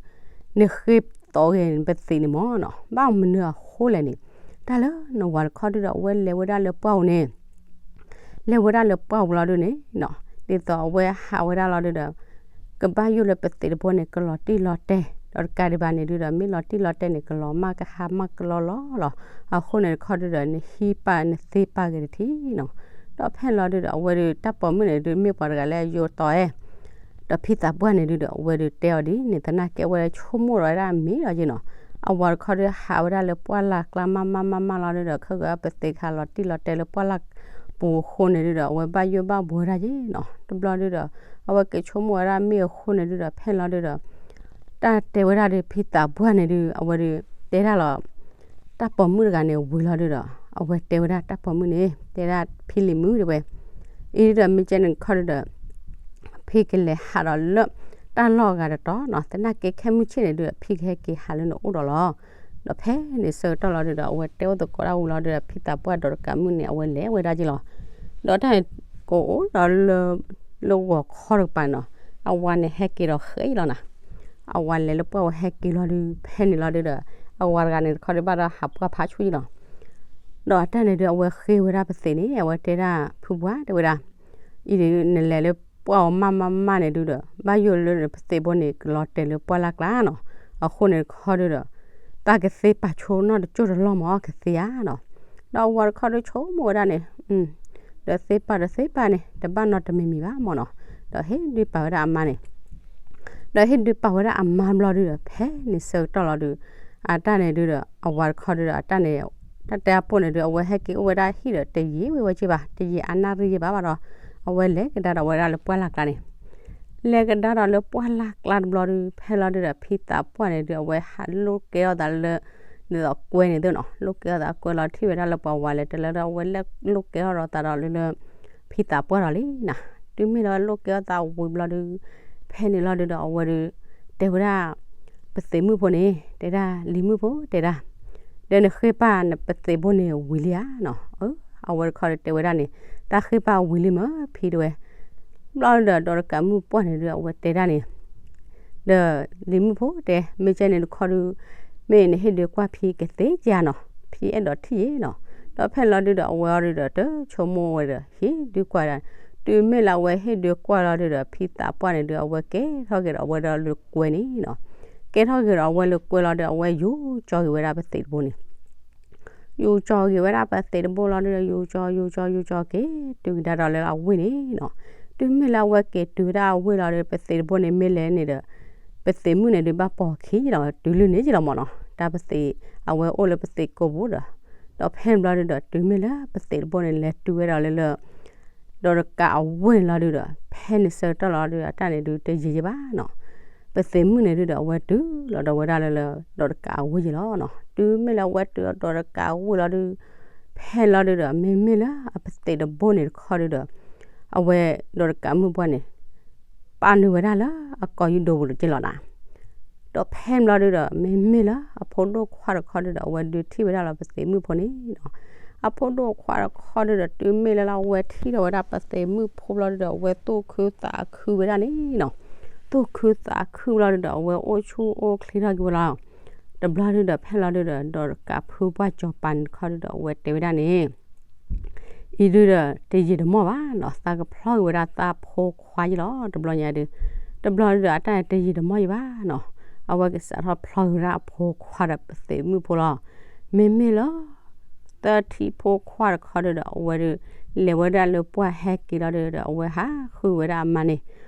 နဃ့သိးဂ့ၤနပသံးန့ၣ်မၢ်နီၤ, ဘၣ်မနုၤအဃိလဲၣ်န့ၣ်, တၢ်လၢနဝၤတခီဒုဒီး အဝဲလဲၤဝဲဒၣ်လၢပှၢ်ဧိၤန့ၣ်, လဲၤဝဲဒၣ်လၢပှၢ်ဧိၤလီၤဒုန့ၣ်နီၤ, ဒ်သိးအဝဲဟးဝဲဒၣ်လီၤဒုဒီး ကဘၣ်ယိၣ်လၢပသံးတဘိန့ၣ် ကလီၤတံၢ်လီၤတဲာ်, ဒီးတကးဒံးဘၣ်န့ၣ်ဒုဒီး မ့ၢ်လီၤတံၢ်လီၤတဲာ်န့ၣ် ကလီၤမၢ်ကဟါမၢ်ကလီလီၤလီၤ, အဃိန့ၣ်တခီဒုဒီး နဟံးပာ်နသ့ပာ်ဂ့ၤတထံၣ်နီၤ, ဒီးဖဲန့ၣ်လီၤဒုဒီး အဝဲဒု တၢ်ပိာ်မုၣ်န့ၣ်ဒု မ့ၢ်ပှၤတဂၤလၢအယိတီအဲ ဒီးဖံသးပှၢ်န့ၣ်ဒုဒီး အဝဲဒုတဲအီၤဒ်န့ၣ် သနာ်က့အဝဲဆိကမိၣ်ဒီးဝဲဒၣ်မ့ၢ်လီၤယ့ၢ်နီၤ, အဝၤတခီဒုဟးဝဲဒၣ်လၢပှၢ်လၢ်ကျါမးမးမးမးလီၤဒုဒီး ခဲကပသံးကဟးလီၤတံၢ်လီၤတဲာ်လၢပှၢ်လၢ်ပူၤအဃိန့ၣ်ဒုဒီး အဝဲဘၣ်ယိၣ်ဘၣ်ဘှီဝဲဒၣ်ယ့ၢ်နီၤ, တဘျီဒုဒီး အဝဲက့ၤဆိကမိၣ်ဝဲဒၣ်မ့ၢ်အဃိန့ၣ်ဒုဒီး ဖဲန့ၣ်လီၤဒုဒီး တၢ်တဲဝဲဒၣ်ဒု ဖံသးပှၢ်န့ၣ်ဒု အဝဲဒု တဲဒၣ်လီၤ တၢ်ပိာ်မုၣ်တဂၤန့ၣ်ဝံၤလီၤဒုဒီး အဝဲတဲဝဲဒၣ်တၢ်ပိာ်မုၣ်န့ၣ် တဲဒၣ်ဖံလံၤမုၣ်တဲဝဲ, အံၤဒုဒီး မ့ၢ်ကဲန့ၣ်တခီဒုဒီး ဖံကလဲၤဟးဒီးလၢ တၢ်လီၢ်အဂၤတတီၤနီၤ, သနာ်က့ခဲမုၢ်ဆ့ၣ်န့ၣ်ဒုဒီး ဖံကဟဲက့ၤဟးလၢနအိၣ်ဒီးလီၤ, ဒီးဖဲန့ၣ်ဆၢကတီၢ်လီၤဒုဒီး အဝဲတဲအိၣ်သကိးတၢ်ဝံၤလီၤဒုဒီး ဖံသးပှၢ်ဒီးတကးမုၣ်န့ၣ် အဝဲလဲၤဝဲဒၣ်က့ၤလီၤ, ဒီးတၢ်န့ၣ် ကအိၣ်ဒီးလၢ လၢဂီၤခီတကပၤန့ၣ်နီၤ, အဝၤန့ၣ်ဟဲက့ၤဒီးဃဲအံၤလီၤနၤ, အဝၤလဲၤလၢပှၢ်ဝဲဟဲက့ၤလီၤဒု ဖဲန့ၣ်လီၤဒုဒီး အဝၤတဂၤန့ၣ်တခီဒုဘၣ်ဒီးဟးပှၢ်ဖးဆူၣ်အံၤလီၤ, ဒီးအတၢ်န့ၣ်ဒု အဝဲဃ့ဝဲဒၣ်ပသံးန့ၣ် အဝဲတဲဒၣ်ဖုပှၢ်တဲဝဲဒၣ်, အံၤဒု နလဲၤလၢပှၢ်အီၤမးမးမးန့ၣ်ဒုဒီး ဘၣ်ယိၣ်လၢနပသံးဘိန့ၣ် ကလီၤတဲာ်လၢပှၢ်လၢ်ကျါနီၤ, အဃိန့ၣ်တခီဒုဒီး တၢ်ကသ့ပာ်ဆိနီၢ်တကၠိၢ်တလီၢ်မၢ် ကသ့ဧါနီၤ. ဒီးအဝၤတခီဒုဆိကမိၣ်ဝဲဒၣ်န့ၣ် ဒီးသ့ပာ်ဒီးသ့ပာ်န့ၣ် တဘၣ်နီတမံၤမံၤဘၣ်မၢ်နီၤ. ဒီးဟ့ၣ်ဒုးပာ်ဝဲဒၣ်အမါန့ၣ် ဒီးဟ့ၣ်ဒုးပာ်ဝဲဒၣ်အမါဘျီဒုဒီး ဖဲန့ၣ်ဆၢကတီၢ်လီၤဒု အတၢ်န့ၣ်ဒုဒီး အဝၤတခီဒုဒီး အတၢ်န့ၣ် တၢ်တဲအပိၢ်န့ၣ်ဒု အဝဲဟဲက့ၤအိၣ်ဝဲဒၣ်ဟံၣ်ဒီးတယံာ်ဝဲဝဲက့ဘၣ်, တယံာ်အနၣ်ရံၣ်ယဲဘၣ်ဘၣ်ဒီး အဝဲလဲၤကဒါဒီးဝဲဒၣ်လၢပှၢ်လၢ်ကျါန့ၣ် လဲၤကဒါဒီးလၢပှၢ်လၢ်ကျါတဘျီဒု ဖဲလီၤဒုဒီးဖံသးပှၢ်န့ၣ်ဒု အဝဲဟးလိၣ်ကဲထီၣ်သးလၢ ဒ်သိးကွဲန့ၣ်သ့ၣ်နီၤ, လိၣ်ကဲထီၣ်သးကွဲလီၤထံၣ်ဝဲဒၣ်လၢပှၤဝၤလဲၤတလၢဒီး အဝဲလဲၤလိၣ်ကဲထီၣ်ဒီးသးဒီးလၢလၢ ဖံသးပှၢ်ဒီးလံနီၤ. တုၤမ့ၢ်လၢလိၣ်ကဲထီၣ်သးဝံၤဘျီဒု ဖဲန့ၣ်လီၤဒုဒီးအဝဲဒု တဲဝဲဒၣ် ပသံးမုၣ်ဖိန့ၣ် တဲဒၣ် လံၤမုၣ်ဖိတဲဒၣ် ဒီးနဃ့ပာ်နပသံးဖိန့ၣ်ဝံၤလံဧါနီၤ. အဝဲတခီဒီးတဲဝဲဒၣ်န့ၣ် တၢ်ဃ့ပာ်ဝံၤလံမၢ်ဖံတဲဝဲ. ဘျီဒုဒီး ဒီးတကးမုၣ်ပှၢ်န့ၣ်ဒု အဝဲတဲဒၣ်န့ၣ် ဒီးလံၤမုၣ်ဖိတဲ မ့ၢ်ကဲန့ၣ်တခီဒု မ့ၢ်နဟ့ၣ်ဒုးကွၢ်ဖံကသ့ဧါနီၤ, ဖံအဲၣ်ဒိးထံၣ်ယဲနီၤ. ဒီးဖဲန့ၣ်လီၤဒုဒီး အဝဲအီၤဒုဒီး တဆိကမိၣ်ဝဲဒီး ဟ့ၣ်ဒုးကွၢ်ဒၣ်, တုၤမ့ၢ်လၢအဝဲဟ့ၣ်ဒုးကွၢ်လီၤဒုဒီး ဖံသးပှၢ်န့ၣ်ဒု အဝဲကဲထီၣ်က့ၤဒီးအဝဲဒီးလၢကွဲန့ၣ်နီၤ. ကဲထီၣ်က့ၤဒီးအဝဲလၢကွဲလီၤဒု အဝဲယူၤကၠီက့ၤဝဲဒၣ်ပသံးတဘိန့ၣ် ယူၤကၠီက့ၤဝဲဒၣ်ပသံးတဘိလီၤဒုဒီး ယူၤကၠီ ယူၤကၠီ ယူၤကၠီက့ၤ တုၤကဒါဒီးလၢအဝ့ၢ်န့ၣ်နီၤ. တုၤမ့ၢ်လၢအဝဲက့ၤတုၤဝဲဒၣ်အဝ့ၢ်လီၤဒီး ပသံးတဘိန့ၣ်မ့ၢ်လဲၤန့ၣ်ဒီး ပသံးမုၣ်န့ၣ်ဒုးဘၣ်ပိာ်ခံလီၤ တုၤလုၢ်န့ၣ်က့လီၤမၢ်နီၤ. တၢ်ပသံး အဝဲအိၣ်လၢပသံးကိးပူၤဒီး ဒီးဖဲန့ၣ်ဘျီဒုဒီး တုၤမ့ၢ်လၢပသံးတဘိန့ၣ် လဲၤတုၤဝဲဒီးလၢလၢ ဒီးတကးအဝ့ၢ်န့ၣ်လီၤဒုဒီး ဖဲန့ၣ်ဆၢကတီၢ်လီၤဒု အတၢ်န့ၣ်ဒုတယံာ်ယဲဘၣ်နီၤ. ပသံးမုၣ်န့ၣ်ဒုဒီး အဝဲတုၤလီၤဒီးဝဲဒၣ်လၢလၢ ဒီးတကးအဝ့ၢ်ယဲလီၤနီၤ. တုၤမ့ၢ်လၢအဝဲတုၤဒီးတကးအဝ့ၢ်လီၤဒု ဖဲလီၤဒုဒီး မ့မ့ၢ်လၢအပသံးတဘိန့ၣ်တခီဒုဒီး အဝဲဒီးတကးမုၣ်ပှၢ်န့ၣ် ပာ်နုာ်ဝဲဒၣ်လၢအကိာ်ယူၢ်ဒိပူၤလီၤက့လီၤနီၤ. ဒီးဖဲန့ၣ်ဘျီဒုဒီး မ့မ့ၢ်လၢအဖိဒိၣ်ခွါတခီဒုဒီး အဝဲဒုးထံၣ်ဝဲဒၣ်လီၤပသံးမုၣ်ဖိန့ၣ်နီၤ. အဖိဒိၣ်ခွါတခီဒုဒီး တုၤမ့ၢ်လၢလၢအဝဲထံၣ်ထီၣ်ဝဲဒၣ်ပသံးမုၣ်ဖိဘျီဒုဒီး အဝဲသူၣ်ခုသးခုဝဲဒၣ်န့ၣ်နီၤ. သူၣ်ခုသးခုဘျီဒုဒီး အဝဲအိၣ်ဆူၣ်အိၣ်ချ့ထီၣ်က့ၤဝဲလီၤ. တဘျီဒုဒီး ဖဲလီၤဒုဒီး ဒီးတကးဖုပှၢ်စီၤပၤန့ၣ်တခီဒုဒီး အဝဲတဲဝဲဒၣ်န့ၣ် အံၤဒုဒီး တယံာ်တမီၢ်ဘၣ်နီၤ, သးကဖျီက့ၤဝဲဒၣ်သးဖိခွါယဲလီၤ တဘျီညါဒု, တဘျီဒုဒီး အတၢ်တယံာ်တမီၢ်ယဲဘၣ်နီၤ, အဝဲကစးထီၣ်ဖျီက့ၤဝဲဒၣ်အဖိခွါဒီးပသံးမုၣ်ဖိလီၤ. မ့မ့ၢ်လၢ သၢထံဖိခွါတခီဒုဒီး အဝဲဒု လဲၤဝဲဒၣ်လၢပှၢ်ဟဲက့ၤလီၤဒုဒီး အဝဲဟးဃုဝဲဒၣ်အမါန့ၣ်,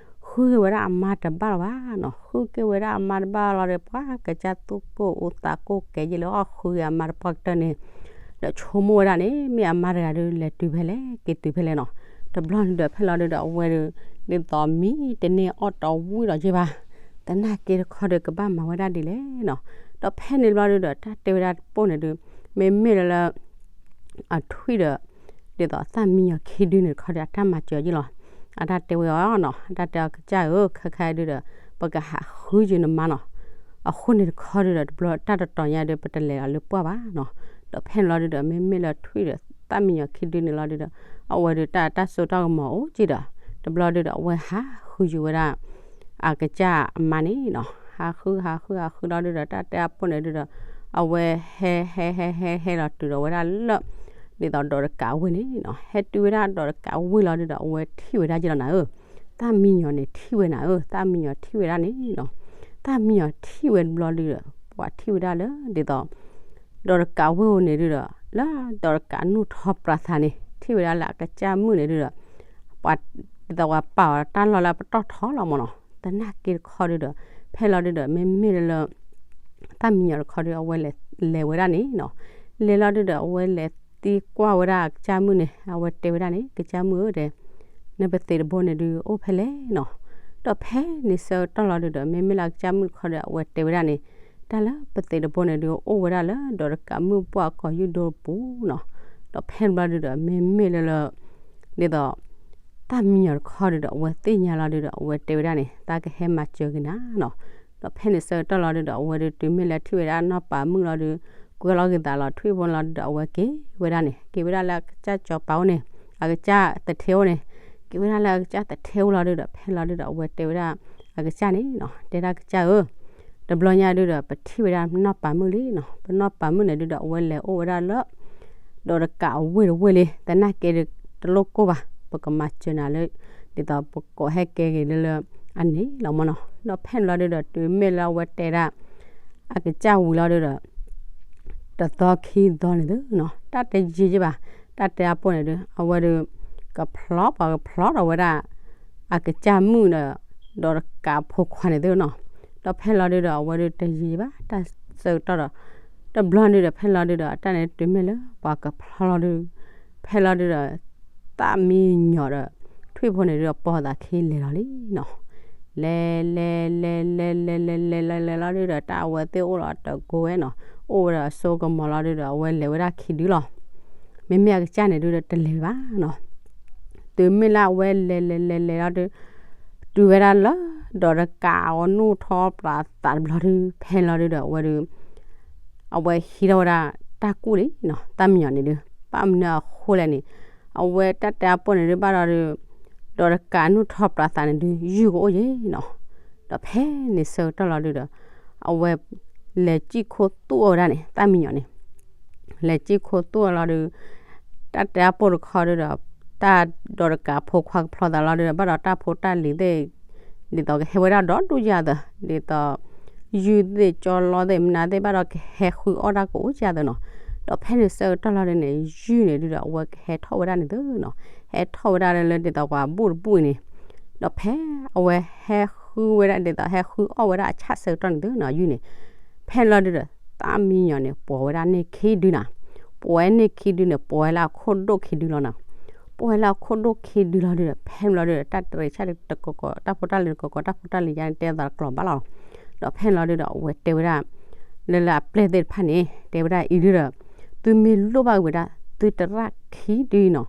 ဃုက့ၤဝဲဒၣ်အမါတဘၣ်လီၤဘၣ်နီၤ, ဃုက့ၤဝဲဒၣ်အမါတဘၣ်လီၤဒီး ပှၤကစၢ်သူၣ်ကိၢ်အူသးကိၢ်ကဲယဲလၢအီၣ်ဃုက့ၤအမါတပှၢ်ကတၢၢ်န့ၣ် ဒီးဆိကမိၣ်ဝဲဒၣ်န့ၣ် မ့ၢ်အမါတဂၤဒု လဲၤတုၤဖဲလဲၣ် က့ၤတုၤဖဲလဲၣ်နီၤ. တဘျီန့ၣ်ဒီး ဖဲလီၤဒုဒီး အဝဲဒု ဒ်သိးမံတန့ၢ်အီၣ်တဝံၣ်ဒီးယဲဘၣ်, သနာ်က့တခီဒု ကဘၣ်မၤဝဲဒၣ်ဒ်လဲၣ်နီၤ. ဒီးဖဲန့ၣ်တဘျီဒုဒီး တၢ်တဲဝဲဒၣ်တပိၢ်န့ၣ်ဒု မ့မ့ၢ်လၢလၢ အထွံၣ်ဒီး ဒ်သိးသၣ်မံယီၤခံဒုန့ၣ်တခီဒီး အတၢ်မၤစၢၤယဲလီၤ. အတၢ်တဲဝဲအီၤနီၤ, အတၢ်တဲအီၤ ကစၢ်ဧၢ, ခဲခါဒုဒီး ပကဟးဃုယုာ်နမါနီၤ. အဃိန့ၣ်တခီဒုဒီး တဘျီတၢ်တတီၤညါဒု ပတလဲၤအီၤလၢပှၢ်ဘၣ်နီၤ. ဒီးဖဲန့ၣ်လီၤဒုဒီး မ့မ့ၢ်လၢထွံၣ်ဒီးသၣ်မံယီၤခံဒုန့ၣ်လီၤဒုဒီး အဝဲဒု တၢ်တၢ်စိတၢ်ကမီၤအိၣ်က့ဒီး တဘျီဒုဒီး အဝဲဟးဃုယုာ်ဝဲဒၣ် အကစၢ်အမါန့ၣ်နီၤ. ဟးဃု ဟးဃု ဟးဃုလီၤဒုဒီး တၢ်တဲအပိၢ်န့ၣ်ဒုဒီး အဝဲဟဲ ဟဲ ဟဲ ဟဲ ဟဲလီၤတုၤဒီးဝဲဒၣ်လၢ ဒ်သိးဒီးတကးအဝ့ၢ်န့ၣ်နီၤ. ဟဲတုၤဝဲဒၣ်ဒီးတကးအဝ့ၢ်လီၤဒုဒီး အဝဲထံၣ်ဝဲဒၣ်က့လီၤနၤဧၢ, သၣ်မံယီၤန့ၣ်ထံၣ်ဝဲနၤဧၢ, သၣ်မံယီၤထံၣ်ဝဲဒၣ်န့ၣ်နီၤ. သၣ်မံယီၤထံၣ်ဝဲတဘျီဒုဒီး ပှၤထံၣ်ဝဲဒၣ်လၢ ဒ်သိး ဒီးတကးဝ့ၢ်ဧိၤန့ၣ်ဒုဒီး လၢဒီးတကးနူၢ်ထီပြးသးန့ၣ် ထံၣ်ဝဲဒၣ်လၢအကစၢ်မုၣ်န့ၣ်ဒုဒီး ပှၤ ဒ်သိးပှၤပာ်အီၤတၢ်လီၢ်လၢပတီၢ်ထီလီၤမၢ်နီၤ. သနာ်က့တခီဒုဒီး ဖဲလီၤဒုဒီး မ့မ့ၢ်လၢလၢ သၣ်မံယီၤတခီဒု အဝဲလဲၤ လဲၤဝဲဒၣ်န့ၣ်နီၤ. လဲၤလီၤဒုဒီး အဝဲလဲၤသံကွၢ်ဝဲဒၣ်အကစၢ်မုၣ်န့ၣ် အဝဲတဲဝဲဒၣ်န့ၣ် ကစၢ်မုၣ်ဧၢ တဲ နပသံးတဘိန့ၣ်ဒု အိၣ်ဖဲလဲၣ်နီၤ. ဒီးဖဲန့ၣ်ဆၢကတီၢ်လီၤဒုဒီး မ့မ့ၢ်လၢအကစၢ်မုၣ်တခီဒီး အဝဲတဲဝဲဒၣ်န့ၣ် တၢ်လၢပသံးတဘိန့ၣ်ဒု အိၣ်ဝဲဒၣ်လၢဒီးတကးမုၣ်ပှၢ်အကိာ်ယူၢ်ဒိပူၤနီၤ. ဒီးဖဲန့ၣ်ဘျီဒုဒီး မ့မ့ၢ်လၢလၢ ဒ်သိး သၣ်မံယီၤတခီဒုဒီး အဝဲသ့ၣ်ညါလီၤဒုဒီး အဝဲတဲဝဲဒၣ်န့ၣ် သးကဟဲမၤစၢၤက့ၤနၤနီၤ. ဒီးဖဲန့ၣ်ဆၢကတီၢ်လီၤဒုဒီး အဝဲဒု တုၤမ့ၢ်လၢထံၣ်ဝဲဒၣ်နီၢ်ပၤမုၣ်လီၤဒု ကွဲလီၤက့ၤသးလီၤထွံၣ်ဖိလီၤဒုဒီး အဝဲက့ၤဝဲဒၣ်န့ၣ် က့ၤဝဲဒၣ်လၢအကစၢ်စီၤပၤအိၣ်န့ၣ် အကစၢ်သထ့အိၣ်န့ၣ် က့ၤဝဲဒၣ်လၢအကစၢ်သထ့အိၣ်လီၤဒုဒီး ဖဲလီၤဒုဒီး အဝဲတဲဝဲဒၣ်အကစၢ်န့ၣ်နီၤ တဲဒၣ်ကစၢ်ဧၢ တဘျီညါဒုဒီး ပထံၣ်ဝဲဒၣ်နီၢ်ပၤမုၣ်လံနီၤ. ပနီၢ်ပၤမုၣ်န့ၣ်ဒုဒီး အဝဲလဲၤအိၣ်ဝဲဒၣ်လၢ ဒီးတကးအဝ့ၢ်တဝ့ၢ်လံ သနာ်က့ဒု တလိၣ်ကိၢ်ဘၣ် ပကမၤစၢၤနၤလၢ ဒ်သိးပကိးဟဲကဲဂ့ၤလၢလၢ အန့ၣ်လီၤမၢ်နီၤ. ဒီးဖဲန့ၣ်လီၤဒုဒီး တုၤမ့ၢ်လၢအဝဲတဲဒၣ် အကစၢ်ဝံၤလီၤဒုဒီး တသီခံသီန့ၣ်သုနီၤ တၢ်တယံာ်ယံာ်ဘၣ်, တၢ်တဲအပိၢ်န့ၣ်ဒု အဝဲဒု ကဖျီ ပှၤကဖျီထီၣ်ဝဲဒၣ် အကစၢ်မုၣ်ဒီး ဒီးတကးဖိခွါန့ၣ်သုနီၤ, ဒီးဖဲလီၤဒုဒီး အဝဲဒုတယံာ်ယံာ်ဘၣ် တၢ်ဆၢကတီၢ်ဒီး တဘျီဒုဒီး ဖဲလီၤဒုဒီး အတၢ်န့ၣ်တုၤမ့ၢ်လၢပှၤကဖျီလီၤဒု ဖဲလီၤဒုဒီး သၣ်မံညီၤဒီး ထွံၣ်ဖိန့ၣ်ဒုဒီး ပိာ်သးခံလဲၤလီၤလံနီၤ, လဲၤ လဲၤ လဲၤ လဲၤ လဲၤ လဲၤ လဲၤ လဲၤလီၤဒုဒီး တၢ်အဝဲသ့ၣ်အိၣ်လီၤတကိးဝဲနီၤ, အိၣ်ဝဲဒီးအစိကမီၤလီၤဒုဒီး အဝဲလဲၤဝဲဒၣ်ခံဒုလီၤ, မ့မ့ၢ်အကစၢ်န့ၣ်ဒုဒီး တလဲၤဘၣ်နီၤ, တုၤမ့ၢ်လၢအဝဲလဲၤလဲၤလဲၤလဲၤလီၤဒု တုၤဝဲဒၣ်လၢ ဒီးတကးအီၤနူၢ်ထီၣ်ပျးသးတဘျီဒု ဖဲလီၤဒုဒီး အဝဲဒု အဝဲဟံးထီၣ်ဝဲဒၣ်တၢ်ကူၣ်လံနီၤ, သၣ်မံညီၤန့ၣ်ဒု ဘၣ်မနုၤအဃိလဲၣ်န့ၣ်, အဝဲတၢ်တဲအပိၢ်န့ၣ်ဒု ဘၣ်ဒီးဒု ဒီးတကးနူၢ်ထီၣ်ပျးသးန့ၣ်ဒု ယုၢ်ကအိၣ်ယဲနီၤ, ဒီးဖဲန့ၣ်ဆၢကတီၢ်လီၤဒုဒီး အဝဲ လဲၤစံၣ်ခိၣ်သူၣ်အီၤဝဲဒၣ်န့ၣ် သၣ်မံညီၤန့ၣ် လဲၤစံၣ်ခိၣ်သူၣ်အီၤလီၤဒု တၢ်တဲအပိၢ်တခီဒုဒီး တၢ်ဒီးတကးဖိခွါကဖျီသးလီၤဒုဒီး ဘၣ်ဒီးတၢ်ဖိတၢ်လံၤသ့ၣ် ဒ်သိးကဟဲဝဲဒၣ်ဒီဒူၣ်ယၤသၢ ဒ်သိး ယုၢ်သ့ၣ်ကၠီလီသ့ၣ်မနုၤသ့ၣ်ဘၣ်ဒီးကဟဲဃုအီၣ်တၢ်ကအိၣ်ယၤသၢနီၤ, ဒီးဖဲန့ၣ်ဆၢကတီၢ်လီၤဒုန့ၣ် ယုၢ်န့ၣ်ဒုဒီး အဝဲကဟဲထီၣ်ဝဲဒၣ်န့ၣ်သၢနီၤ, ဟဲထီၣ်ဝဲဒၣ်လၢဒ်သိးပှၤဘူၣ်တဘူၣ်အံၤန့ၣ်, ဒီးဖဲအဝဲဟဲဃုဝဲဒၣ်ဒ်သိးဟဲဃုအီၣ်ဝဲဒၣ်အဆၣ်ဆၢကတီၢ်န့ၣ်သၢနီၤ ယုၢ်န့ၣ် ဖဲလီၤဒုဒီး သၣ်မံညီၤန့ၣ် ပိာ်ဝဲဒၣ်န့ၢ်ခံဒုနီၤ, ပိာ်ဝဲန့ၢ်ခံဒုန့ၣ် ပိာ်ဝဲလၢအခိၣ်ဒိၣ်ခံဒုလီၤနီၤ, ပိာ်ဝဲလၢအခိၣ်ဒိၣ်ခံဒုလီၤဒုဒီး ဖဲလီၤဒုဒီး တၢ်တရံးဆၣ်တကီကီ တၢ်ဖိတၢ်လံၤတကီကီ တၢ်ဖိတၢ်လံၤယါန့ၣ် တဲသးတကျိၤဘၣ်လီၤ, ဒီးဖဲလီၤဒုဒီး အဝဲတဲဝဲဒၣ် လၢလၢအပျဲၢ်သ့ၣ်တဖၣ်န့ၣ် တဲဝဲဒၣ်အံၤဒုဒီး သုမ့ၢ်လိၣ်ဘၣ်ဝဲဒၣ် သုတရၣ်ခံဒုနီၤ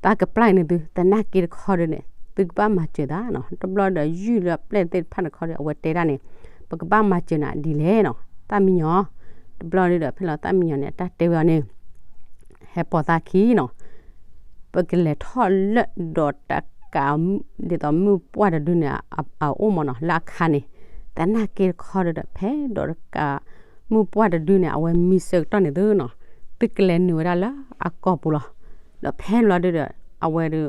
တၢ်ကပျၢ်န့ၣ်သု သနာ်က့တခီဒုန့ၣ် သုကဘၣ်မၤစၢၤသးနီၤ, တဘျီဒီးယုၢ်လၢအပျဲၢ်သ့ၣ်တဖၣ်န့ၣ်တခီဒီး အဝဲတဲဒၣ်န့ၣ် ပကဘၣ်မၤစၢၤနၤဒ်လဲၣ်နီၤ, သၣ်မံညီၤ, တဘျီဒုဒီး ဖဲလီၤသၣ်မံညီၤန့ၣ် အတၢ်တဲဝဲအီၤန့ၣ် ဟဲပိာ်သးခံနီၤ, ပကလဲၤထီၣ်လၢဒီးတကး ဒ်သိးမုၢ်ပှၢ်တဒုန့ၣ် အအိၣ်မးနီၤ လၢအခါန့ၣ်, သနာ်က့တခီဒုဒီး ဖဲဒီးတကး မုၢ်ပှၢ်တဒုန့ၣ် အဝဲမံဆၢကတီၢ်န့ၣ်သုနီၤ, သုကလဲၤနုာ်ဝဲဒၣ်လၢအကီၢ်ပူၤလီၤ, ဒီးဖဲလီၤဒုဒီး အဝဲဒု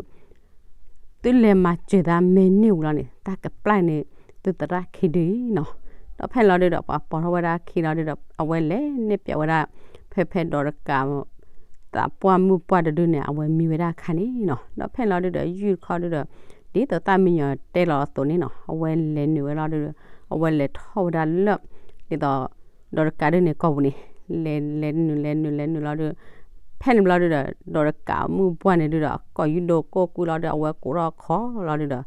သုလဲၤမၤစၢၤသးမ့ၢ်န့ၢ်ဝံၤလီၤန့ၣ် တၢ်ကပျၢ်န့ၣ် သုသရၣ်ခံဒုအံၤနီၤ, ဒီးဖဲလီၤဒုဒီး ပှၤပိာ်ထီၣ်ဝဲဒၣ်ခံလီၤဒုဒီး အဝဲလဲၤန့ၢ်ပၠးဝဲဒၣ် ဖဲဖဲဒီးတကး သးပှၢ်မုၢ်ပှၢ်တဒုန့ၣ် အဝဲမံဝဲဒၣ်အခါန့ၣ်နီၤ, ဒီးဖဲလီၤဒုဒီး ယုၢ်တခီဒုဒီး ဒ်သိးသၣ်မံညီၤတဲလီၤအသိးန့ၣ်နီၤ အဝဲလဲၤနုာ်ဝဲလီၤဒုဒီး အဝဲလဲၤထီၣ်ဝဲဒၣ်လၢ ဒ်သိး ဒီးတကးဒုန့ၣ်ကီၢ်ပူၤန့ၣ် လဲၤလဲၤနုာ်လဲၤနုာ်လဲၤနုာ်လီၤဒု ဖဲန့ၣ်ဘျီဒုဒီး ဒီးတကးမုၢ်ပှၢ်န့ၣ်ဒုဒီး အကီၢ်ယူၢ်ဒိၣ်ကိၢ်ကွံလီၤဒု အဝဲကိးထီၣ်အခီလီၤဒုဒီး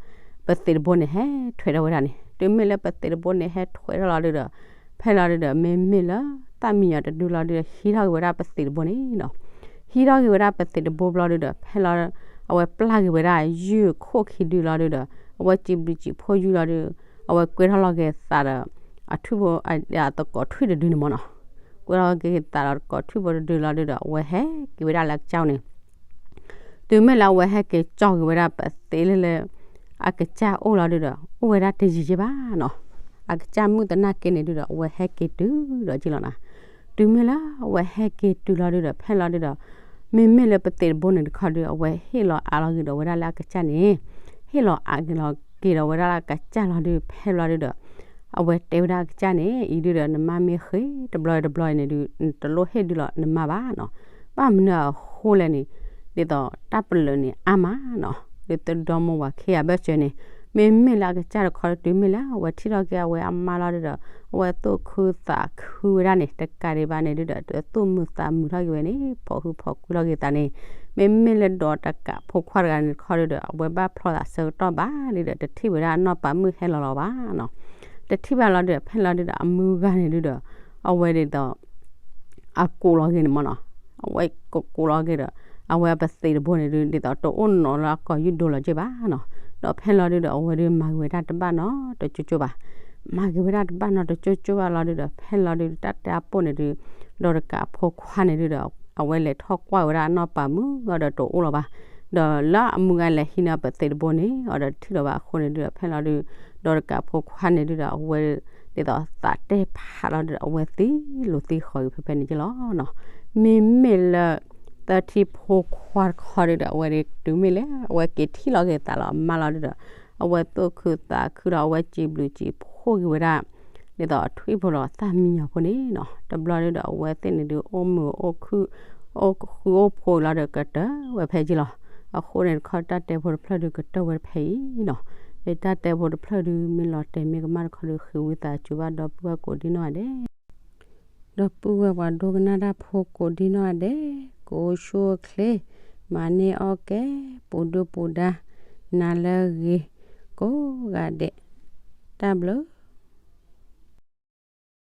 ပသံးတဘိန့ၣ် ဟဲထွဲးထီၣ်ဝဲဒၣ်န့ၣ် တုၤမ့ၢ်လၢပသံးတဘိန့ၣ် ဟဲထွဲးထီၣ်လီၤဒုဒီး ဖဲလီၤဒုဒီး မ့မ့ၢ်လၢ သၣ်မံညီၤတဒုလီၤဒုဒီး ဟံးထီၣ်က့ၤဝဲဒၣ်ပသံးတဘိန့ၣ်နီၤ ဟံးထီၣ်က့ၤဝဲဒၣ်ပသံးတဘိဘျီဒုဒီး ဖဲလီၤ အဝဲပျၢ်က့ၤဝဲဒၣ် ယုၢ်ခိၣ်ခံဒုလီၤဒုဒီး အဝဲစံးဘျုးစံးဖှိၣ်ယုၢ်လီၤဒု အဝဲကွဲထီၣ်လီၤက့ၤသးဒီး အထွံၣ်ဖိ အသကိးထွံၣ်တဒုန့ၣ်မ့ၢ်နီၤ ကွဲထီၣ်က့ၤသးဒီးသကိးထွံၣ်ဖိတဒုလီၤဒုဒီး အဝဲဟဲက့ၤဝဲဒၣ်လၢအကစၢ်အိၣ်န့ၣ် တုၤမ့ၢ်လၢအဝဲဟဲက့ၤကၠီက့ၤဝဲဒၣ်ပသံးလၢလၢ အကစၢ်အိၣ်လီၤဒုဒီး အိၣ်ဝဲဒၣ်တယံာ်ယံာ်ဘၣ်နီၤ အကစၢ်မုၣ်သနာ်က့န့ၣ်ဒုဒီး အဝဲဟဲက့ၤတုၤဒီးက့ၤလီၤနီၤ တုၤမ့ၢ်လၢအဝဲဟဲက့ၤတုၤလီၤဒုဒီး ဖဲလီၤဒုဒီး မ့မ့ၢ်လၢပသံးတဘိန့ၣ်တခီဒု အဝဲဟ့ၣ်လီၤအးလီၤက့ၤဒီးဝဲဒၣ်လၢအကစၢ်န့ၣ် ဟ့ၣ်လီၤအးလီၤက့ၤဒီးဝဲဒၣ်လၢအကစၢ်လီၤဒု ဖဲလီၤဒုဒီး အဝဲတဲဝဲဒၣ်အကစၢ်န့ၣ် အံၤဒုဒီး နမါမ့ၢ်ဃ့တဘျီတဘျီန့ၣ်ဒု နတလိၣ်ဟ့ၣ်ဒုလီၤနမါဘၣ်နီၤ ဘၣ်မနုၤအဃိလဲၣ်န့ၣ် ဒ်သိးတၢ်ပလၢာ်န့ၣ်အါမးနီၤ ဒ်သိးဒီမိၢ်ဝၤခ့ယၤဘၢၣ်စၢၤန့ၣ် မ့မ့ၢ်လၢအကစၢ်တခီဒု တုၤမ့ၢ်လၢအဝဲထံၣ်ထီၣ်က့ၤအဝဲအမါလီၤဒုဒီး အဝဲသူၣ်ခုသးခုဝဲဒၣ်န့ၣ် တကးဒံးဘၣ်န့ၣ်ဒုဒီး သူၣ်မုာ်သးမုာ်ထီၣ်က့ၤဝဲန့ၣ် ဖိးဟုဖိးကွံလီၤက့ၤသးန့ၣ် မ့မ့ၢ်လၢဒီးတကးဖိခွါတဂၤန့ၣ်တခီဒုဒီး အဝဲဘၣ်ဖျီသးဆၢကတီၢ်ဘၣ်ဒုဒီး တထံၣ်ဝဲဒၣ်အနီၢ်ပၤမုၣ်ဟဲလီၤလီၤဘၣ်နီၤ တထံၣ်ဘၣ်လီၤဒုဒီး ဖဲလီၤဒုဒီး အမုၢ်ဂၤန့ၣ်ဒုဒီး အဝဲဒ်သိး အကိးလီၤက့ၤန့ၣ်မ့ၢ်နီၤ အဝဲကိးကိးလီၤက့ၤဒီး အဝဲပသံးတဘိန့ၣ်ဒု ဒ်သိးတအိၣ်နီၤလၢအကီၢ်ယူၢ်ဒိၣ်လီၤက့ၤဘၣ်နီၤ ဒီးဖဲလီၤဒုဒီး အဝဲဒုမၤက့ၤဝဲဒၣ်တဘၣ်နီတကၠိကၠိဘၣ် မၤက့ၤဝဲဒၣ်တဘၣ်နီတကၠိကၠိဘၣ်လီၤဒုဒီး ဖဲလီၤဒု တၢ်တဲအပိၢ်န့ၣ်ဒု ဒီးတကးအဖိခွါန့ၣ်ဒုဒီး အဝဲလဲၤထီၣ်ကွၢ်ဝဲဒၣ်အနီၢ်ပၤမုၣ်အီၤဒီးတအိၣ်လီၤဘၣ် ဒီးလၢအမုၢ်ဂၤလဲၤဟံးန့ၢ်ပသံးတဘိန့ၣ် အီၤဒီးတထံၣ်လီၤဘၣ်အဃိန့ၣ်ဒုဒီး ဖဲလီၤဒု ဒီးတကးဖိခွါန့ၣ်ဒုဒီး အဝဲ ဒ်သိးသးတဲဖးလီၤဒုဒီး အဝဲသံလိာ်သံဃီၤက့ၤဖဲဖဲန့ၣ်က့ၤလီၤနီၤ မ့မ့ၢ်လၢ သထံဖိခွါတခီဒုဒီး အဝဲဒု တုၤမ့ၢ်လၢ အဝဲက့ၤထံၣ်လီၤက့ၤသးလီၤအမါလီၤဒုဒီး အဝဲသူၣ်ခုသးခုဒီး အဝဲစံးဘျုးစံးဖှိၣ်က့ၤဝဲဒၣ် ဒ်သိးအထွံၣ်ဖိလီၤသၣ်မံညီၤဖိန့ၣ်နီၤ, တဘျီဒုဒီးအဝဲသ့ၣ်န့ၣ်ဒုး အိၣ်မုာ်အိၣ်ခုၣ် အိၣ်ဃုအိၣ်ဖိးလီၤဒီးကတၢၢ်ဝဲဖဲက့လီၤ. အဃိန့ၣ်တခီ တၢ်တဲဖိတဖျၢၣ်ဒုးကတၢၢ်ဝဲဖဲအံၤနီၤ. ဒီးတၢ်တဲဖိတဖျၢၣ်ဒုး မ့ၢ်လီၤတဲာ်မ့ၢ်ကမၣ်တခီဒုး ဃ့ဝံသးစူၤဘၣ်ဒီပုၢ်ဝဲၢ်ကိးဒံနီၢ်ဂၤဒဲး ဒီပုၢ်ဝဲၢ်ပှၤဒိကနၣ်တၢ်ဖိကိးဒံနီၢ်ဂၤဒဲး, ကအိၣ်ဆူၣ်အိၣ်ချ့, မၤန့ၢ်အီၣ်ကဲ, ပူၤဒုၣ်ပူၤဒါ, နၤလၢအဂ့ၤ, ကိးဂၤဒဲး, တၢ်ဘျုး